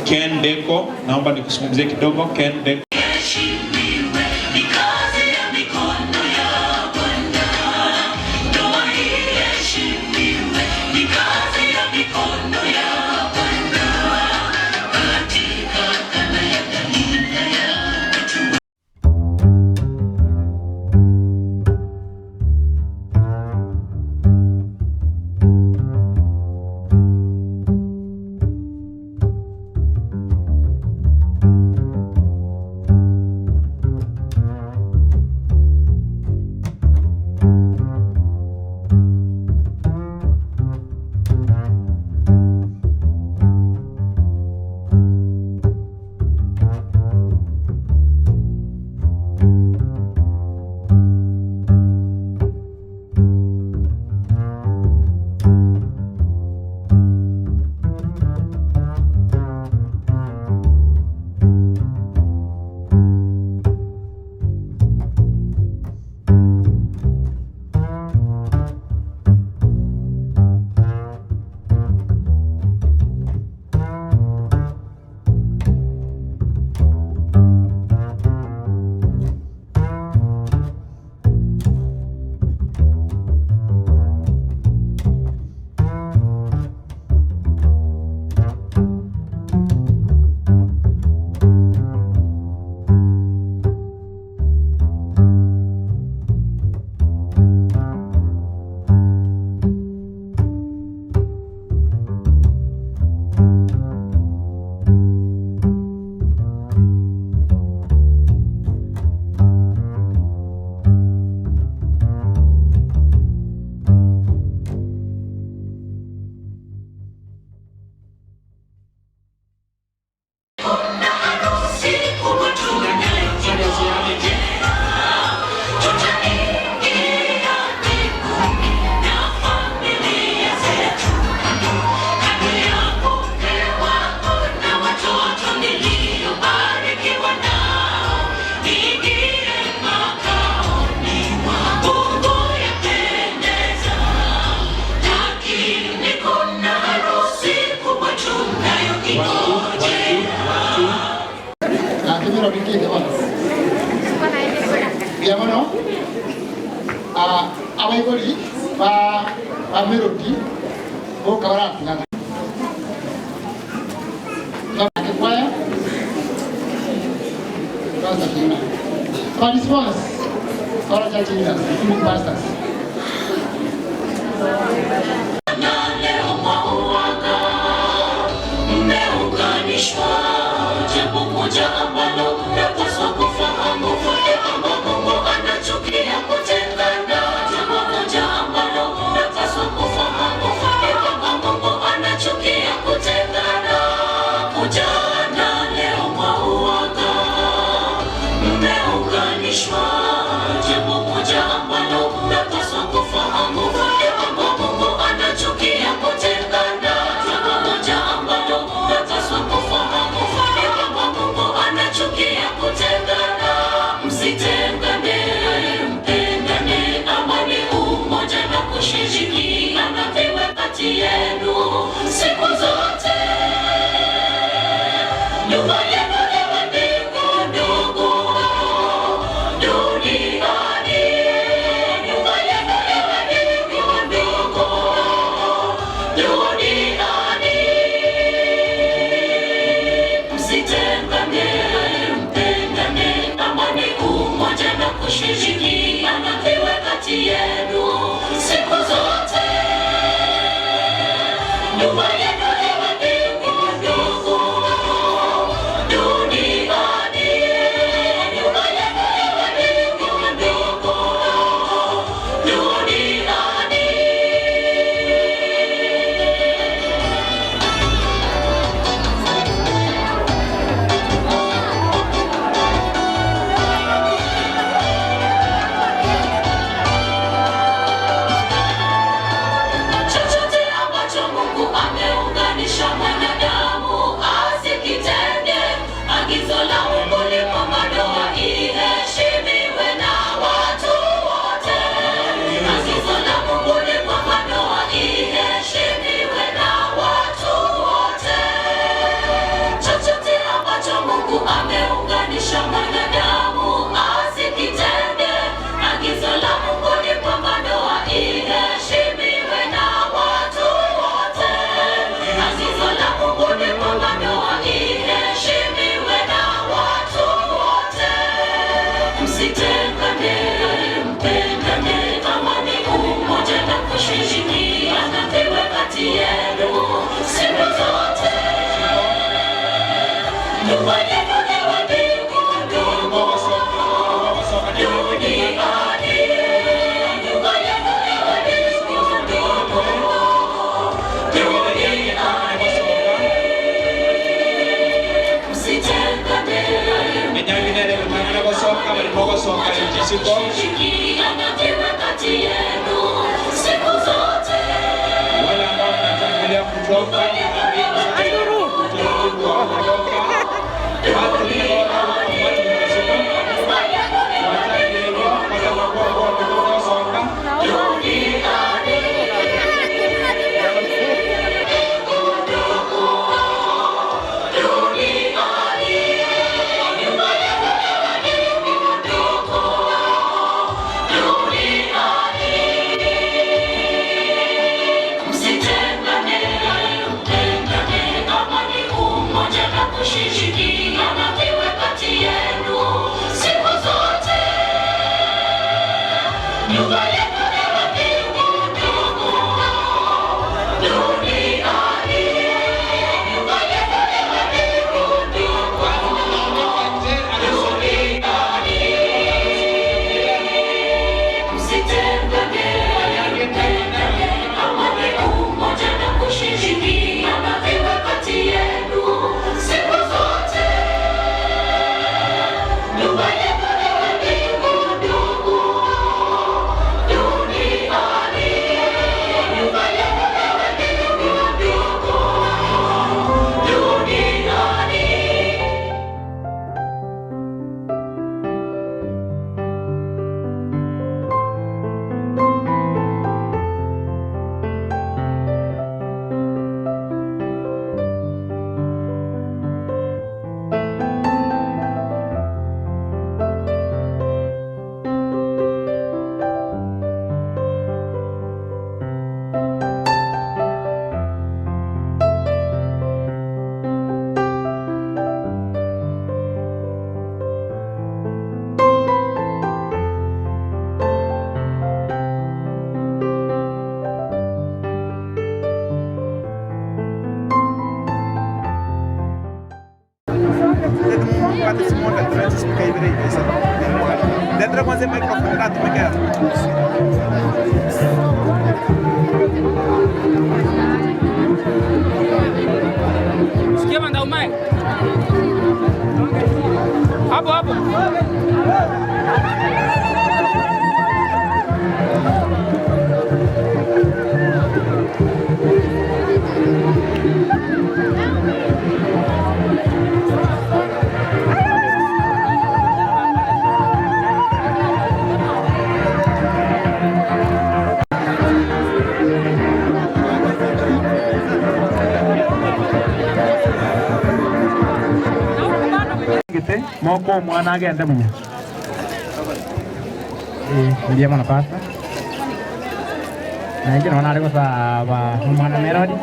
Ken Deko, naomba nikuzungumzie kidogo Ken Deko. Ni kazi ya mikono ya Bwana. Ndoa iheshimiwe, ni kazi ya mikono ya Bwana. Katika kanda ya Galilaya, watu Kuna harusi kubwa tunayongojea. Tutaingia mbinguni na familia zetu. Kando ya mke wangu na watoto niliobarikiwa nao, niingie makaoni mwa Mungu yapendeza. Lakini kuna harusi kubwa tunayoingojea. Gaki Melody kende bono. Mbuya mono. Ah, abaibori ba ba Melody boka baratigana. Gaki kwaya. Pastor Kina. Kwa response, all church leaders, including pastors. Na leo mwauaga, mmeunganishwa. Jambo moja ambalo mnapaswa kufahamu ni kwamba Mungu anachukia kutengana. Jambo moja ambalo mnapaswa kufahamu ni kwamba Mungu anachukia kutengana. Ujana leo mwauaga, mmeunganishwa. Jambo moja ambalo mnapaswa kufahamu ni kwamba Mungu anachukia kutengana. Jambo moja ambalo mnapaswa kufahamu ni kwamba Mungu anachukia kutengana. Msitengane, mpendane, amani, umoja na kushirikiana viwe kati yenu siku zote. Nyumba yenu iwe mbingu ndugu duniani. Nyumba yenu iwe mbingu ndugu duniani. Msitengane, mpendane, amani, umoja na kushirikiana. Nyumba yetu iwe mbingu ndugu duniani. Nyumba yetu iwe mbingu ndugu duniani. Chochote ambacho Mungu ameunganisha mwanadamu asikitenge. Agizo la Mungu ni kwamba ndoa iheshimiwe na watu wote. Agizo la Mungu ni kwamba ndoa iheshimiwe na watu wote. Chochote ambacho Mungu ameunganisha mwanadamu asikitenge. Agizo la Mungu ni kwamba ndoa iheshimiwe na watu wote. Agizo la Mungu ni kwamba ndoa iheshimiwe na watu wote. Msitengane, mpendane, amani, umoja na kushirikiana viwe kati yenu siku zote. Nyumba yetu iwe mbingu ndugu duniani. Nyumba yetu iwe mbingu ndugu duniani. Msitengane, Enyanginere gutangana gosoka barimo gosoka injisiko kushirikiana viwe kati yenu siku zote. wale ambao mnatangulia kutoka utaratibu wa kutoka watu watu mnasika watangirwa wale magongo wametoka soka Msitengane, mpendane, amani, umoja na kushirikiana viwe kati yenu siku zote. Nyumba yetu iwe mbingu ndugu duniani. Nyumba yetu iwe mbingu ndugu duniani. Msitengane, mpendane, amani, umoja na kushirikiana viwe kati yenu siku zote. Nyumba yetu iwe mbingu ndugu duniani. Nyumba yetu iwe mbingu ndugu duniani. Sikia banda umae. Hapo hapo. Gete moko omwana agende munya Ndiye mwana pasta naingi naona ari gusaba omwana Melody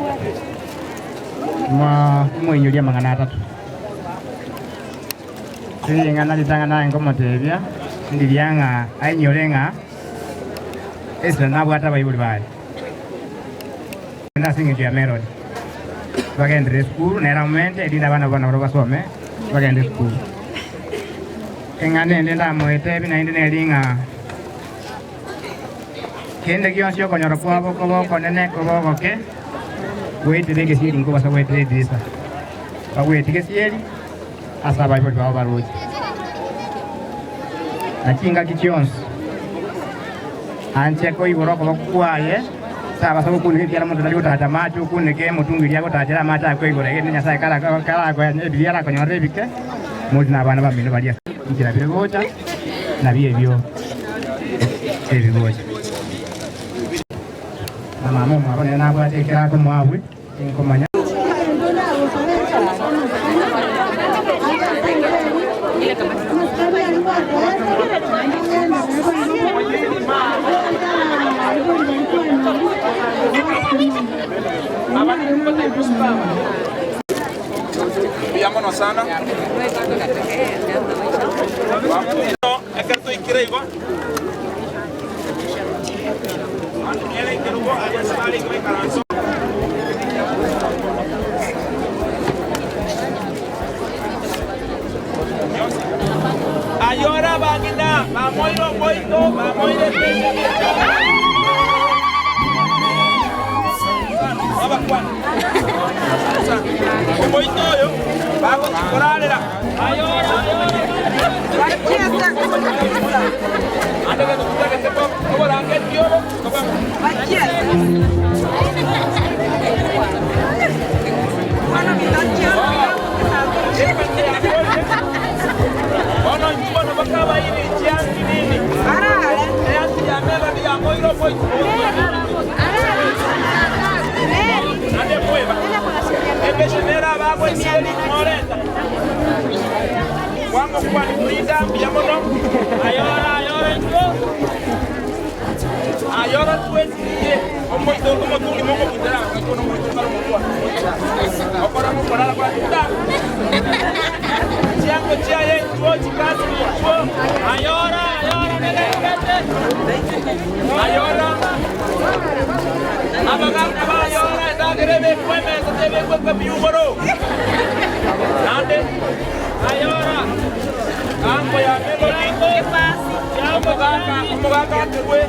mwinyuria magana atatu ring'ana ritang'ana nkomotebia ndiria ng'a ainyore ng'a esira nabwate abaibori baye enda ase eng'encho ya Melody. Bagenderere esukuru, nere amomente, erinde abana babo nabarabwo basome, bagende esukuru. Eng'ana ende ndamoetebie naende neri ng'a kende gionsi okonyora kwabo kobe okonene kobe ogoke, goetera egesieri nkobasa goetera edirisa, bagwetie gesieri ase abaibori babo baroche. Na chingaki chionsi anche koigora okoboko kwaye, tabasa gokuneka ekiagera omonto tari gotacha amache okuneke emotungi eria agotachera amache akoigora egende Nyasae karakoe ebiria arakonyorere ebike, mori na abana bamino baria ase enchera bire gocha, nabio ebio ebigocha. Na mama omwabo nere nabwate ekero akomoa abwe, tinkomanya. Mbuya mono sana. Ekero twaikire igo, ere ekerogo aria ase barenge baikaranse. Ayore abang'ina bamoire omoito, bamoire Omoito oyo bagochia korarera. Oborangeti obo Bono intwe bono bakabaire chianti nini, eanti ya Melody yamoire omoito. Naende mweba, embeche nere abagoesieri moreta. Kwamokwana Frida mbuya mono, ayora ayora intwe. Ayora twesirie omoito omotungi mogobutera agakwana omoito kare omotwa. Okora mokorara kwa tuta. Chiango chiaye intwo chikasi intwo. Ayora ayora negerete. Ayora abagaka bayora endagera ebekwe emesa tebekwe ebiugoro. Naende ayora ango ya Melody omogaka omogaka akerwe.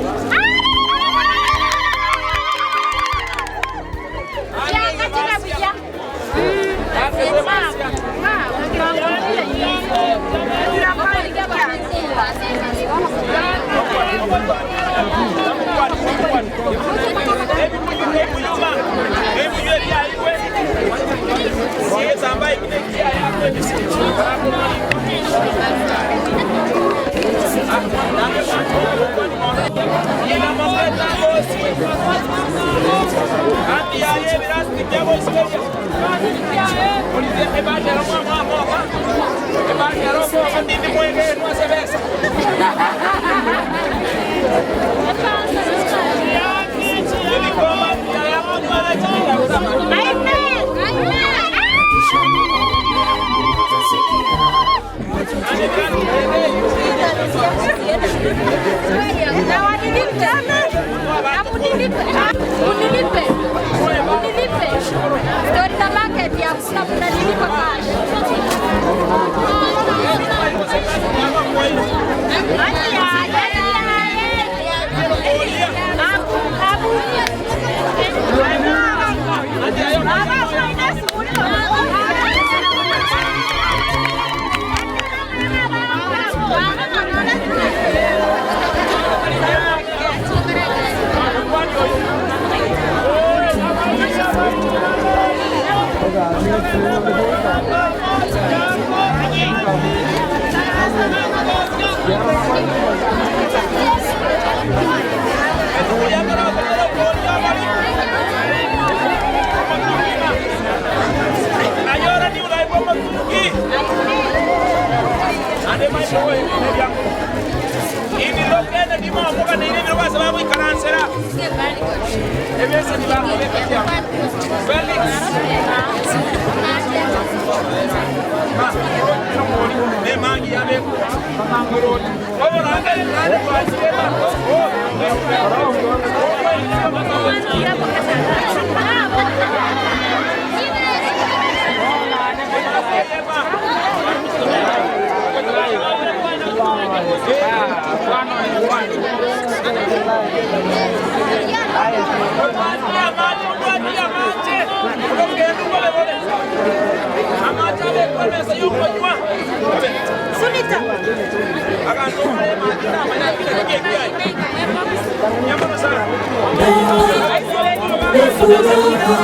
Ni furaha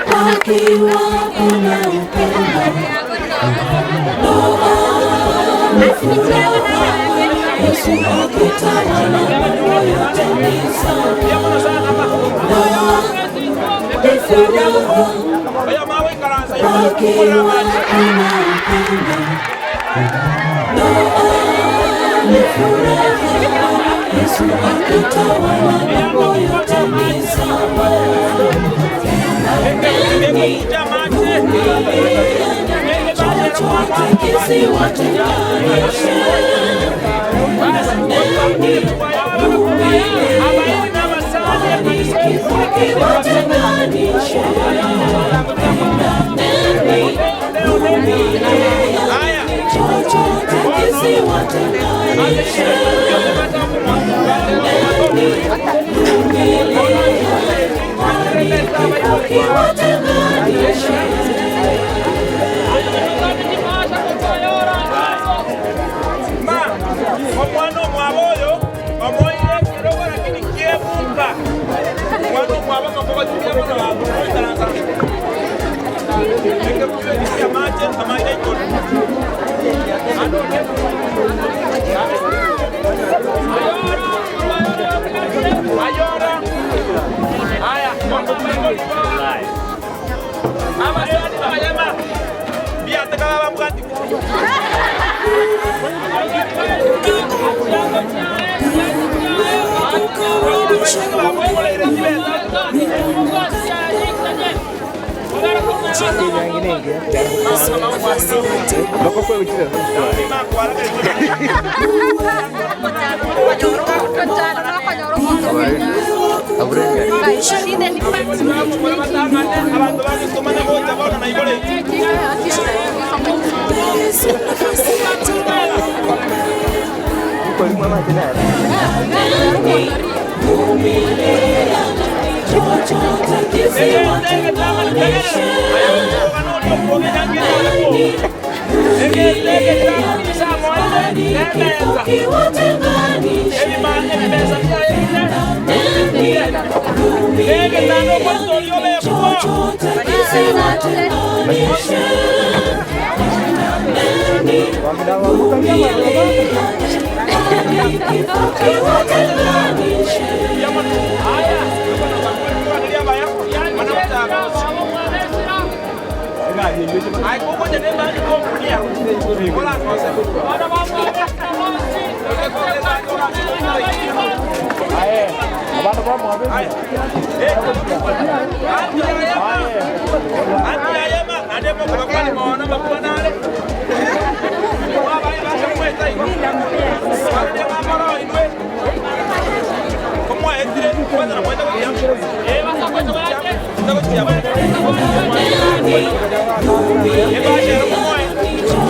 pakiwa kuna upendo. Ndoa ni furaha, Yesu akitawala mambo yote ni sawa. Ndoa ni furaha pakiwa kuna upendo. Ndoa ni furaha, Yesu akitawala mambo yote ni sawa. Nendeni vumilia, chochote kisiwatenganishe. Nendeni vumilia, hadi kifo kiwatenganishe. Nendeni vumilia, chochote kisiwatenganishe. Nendeni vumilia, hadi kifo kiwatenganishe. Ma, omwana omwaba oyo omoire ekirogo lakini kiebumba omwana omwaba makogotikiabono bagoikaransa ekebubekisia amache amaire igoro ayora aya abasani babayema biatekaba bamugati Chochote kisiwatenganishe. Nendeni vumilia, hadi kifo kiwatenganishe. Nendeni vumilia, chochote kisiwatenganishe. Nendeni vumilia, hadi kifo kiwatenganishe.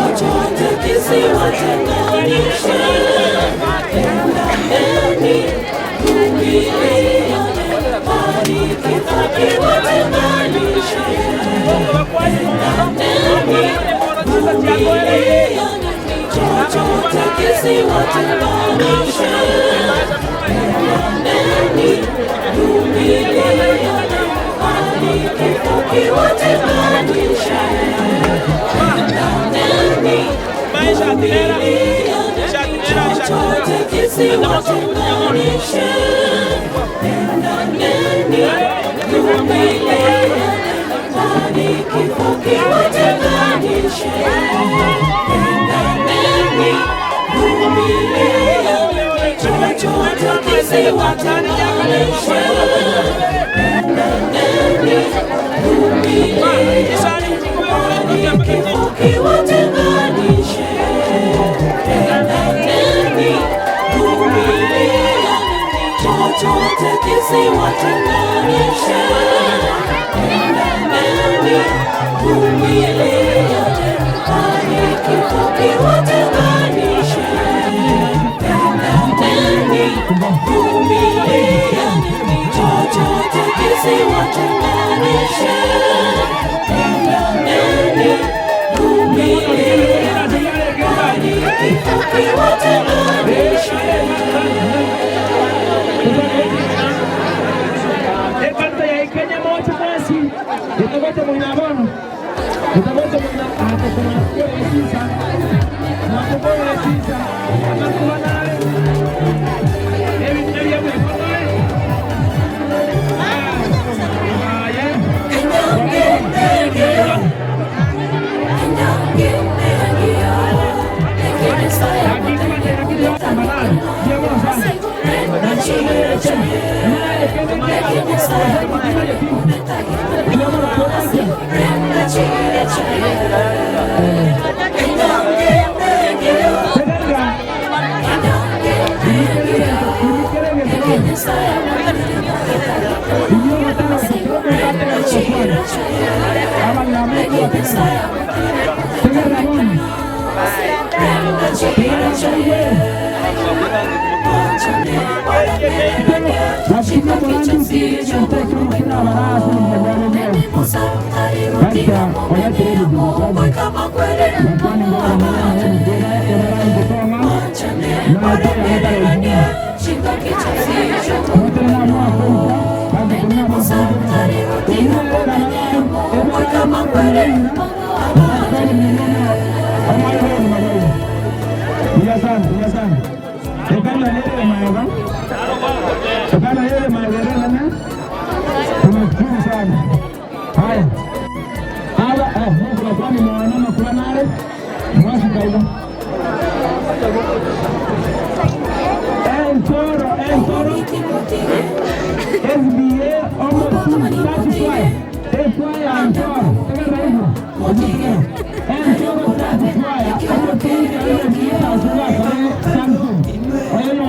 Chochote kisiwatenganishe. Nendeni vumilia, hadi kifo kiwatenganishe. Nendeni vumilia, chochote kisiwatenganishe. Nendeni vumilia, hadi kifo kiwatenganishe. Nendeni vumilia, chochote kisiwatenganishe. Nendeni vumilia, hadi kifo kiwatenganishe. Nendeni vumilia, chochote kisiwatenganishe. Nendeni vumilia, hadi kifo kiwatenganishe. Utagocha mwina bono. Utagocha mwina akokora chinsa. Nakokora chinsa. Amakubanare. Tunashukuru sana. Haya. Haya, eh, Mungu nakwani mwanama kula nare. Mwasi kaida. Entoro, Entoro. SBA almost 35. FY Antoro. Tega hivyo. Entoro 35. Almost 35. Samsung. Oye, no,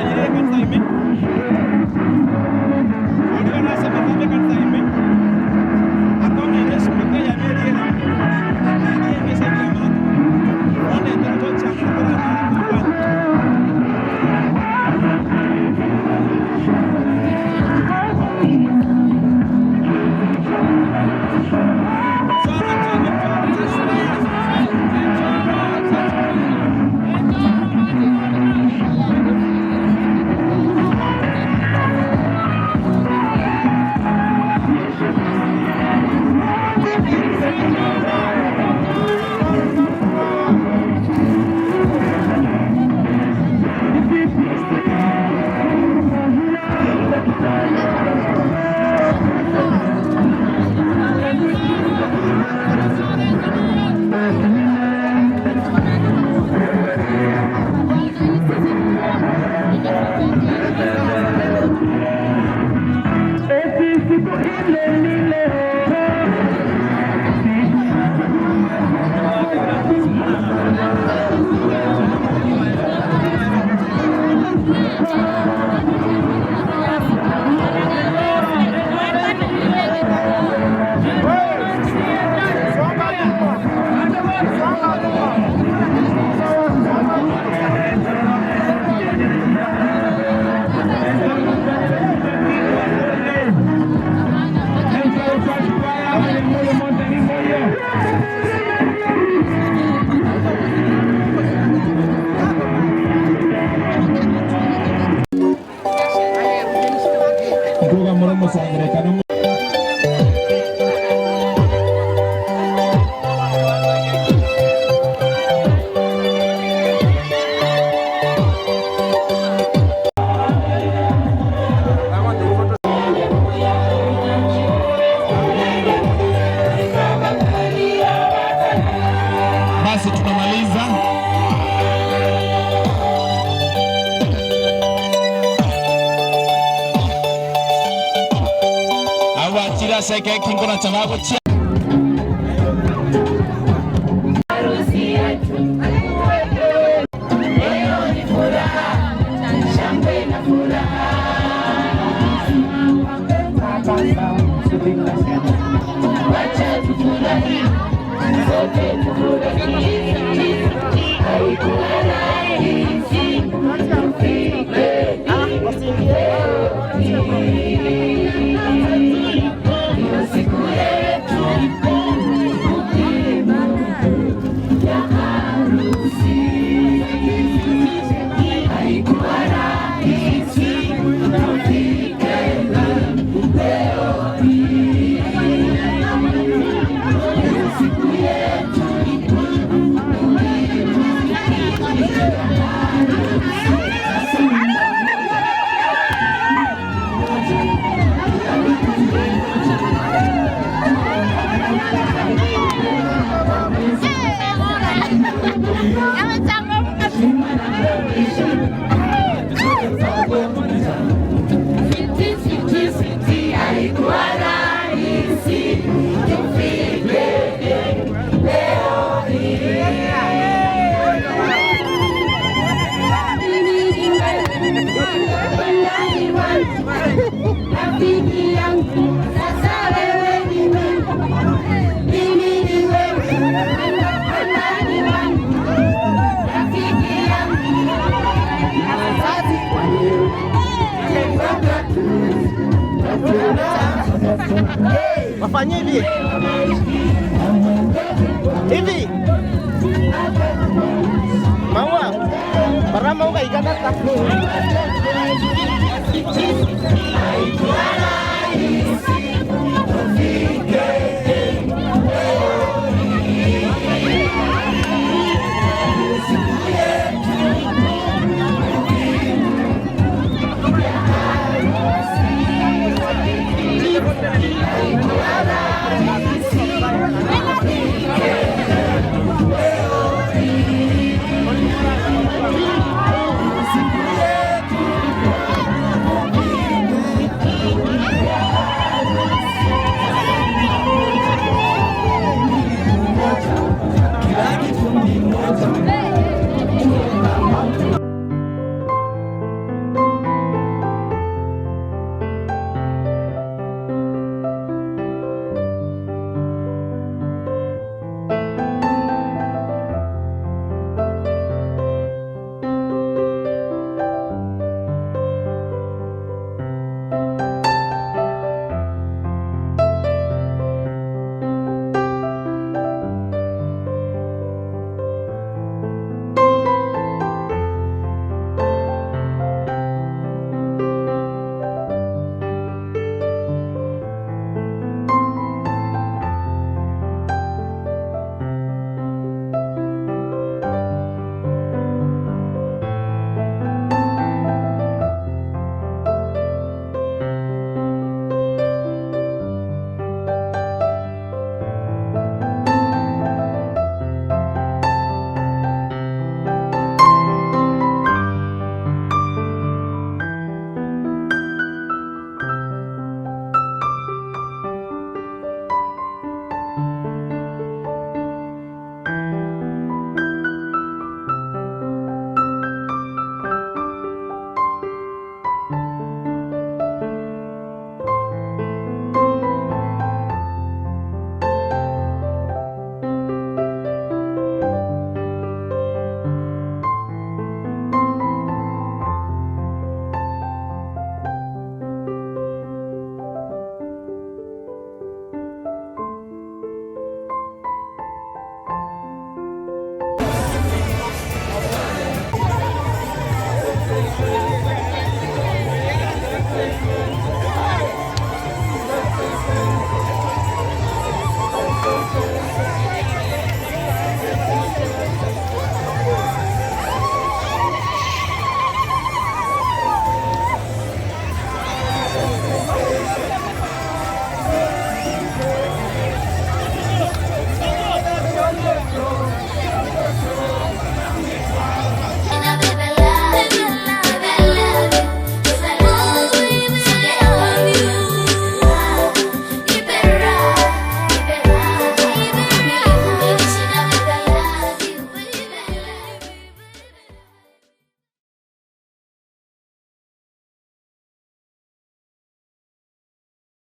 Ogocha nyerere ekanisa ime, oria ore ase amatambe ekanisa ime, akong'ende esipika eyemo eria ere eria enge ase ebiamato, ondetere gocha amo toranyare koigwana. Ntugamore omosangererekano. Basi tunamaliza. Awachira seke kingona chabago chia. Harusi yetu leo ni furaha, shangwe na furaha. Wacha tufurahi, sote tufurahi. Haikuwa rahisi tufike leo hii. Ndio siku yetu muhimu ya harusi. Haikuwa rahisi tufike leo hii. Ndio siku yetu muhimu ya harusi. Haikuwa rahisi tufike leo hii. Rafiki yangu, sasa wewe ni mimi, mimi ni wewe, wandani wangu, rafiki yangu, wazazi kwa leo, Wafanye hivi hivi maua bara maua ikana.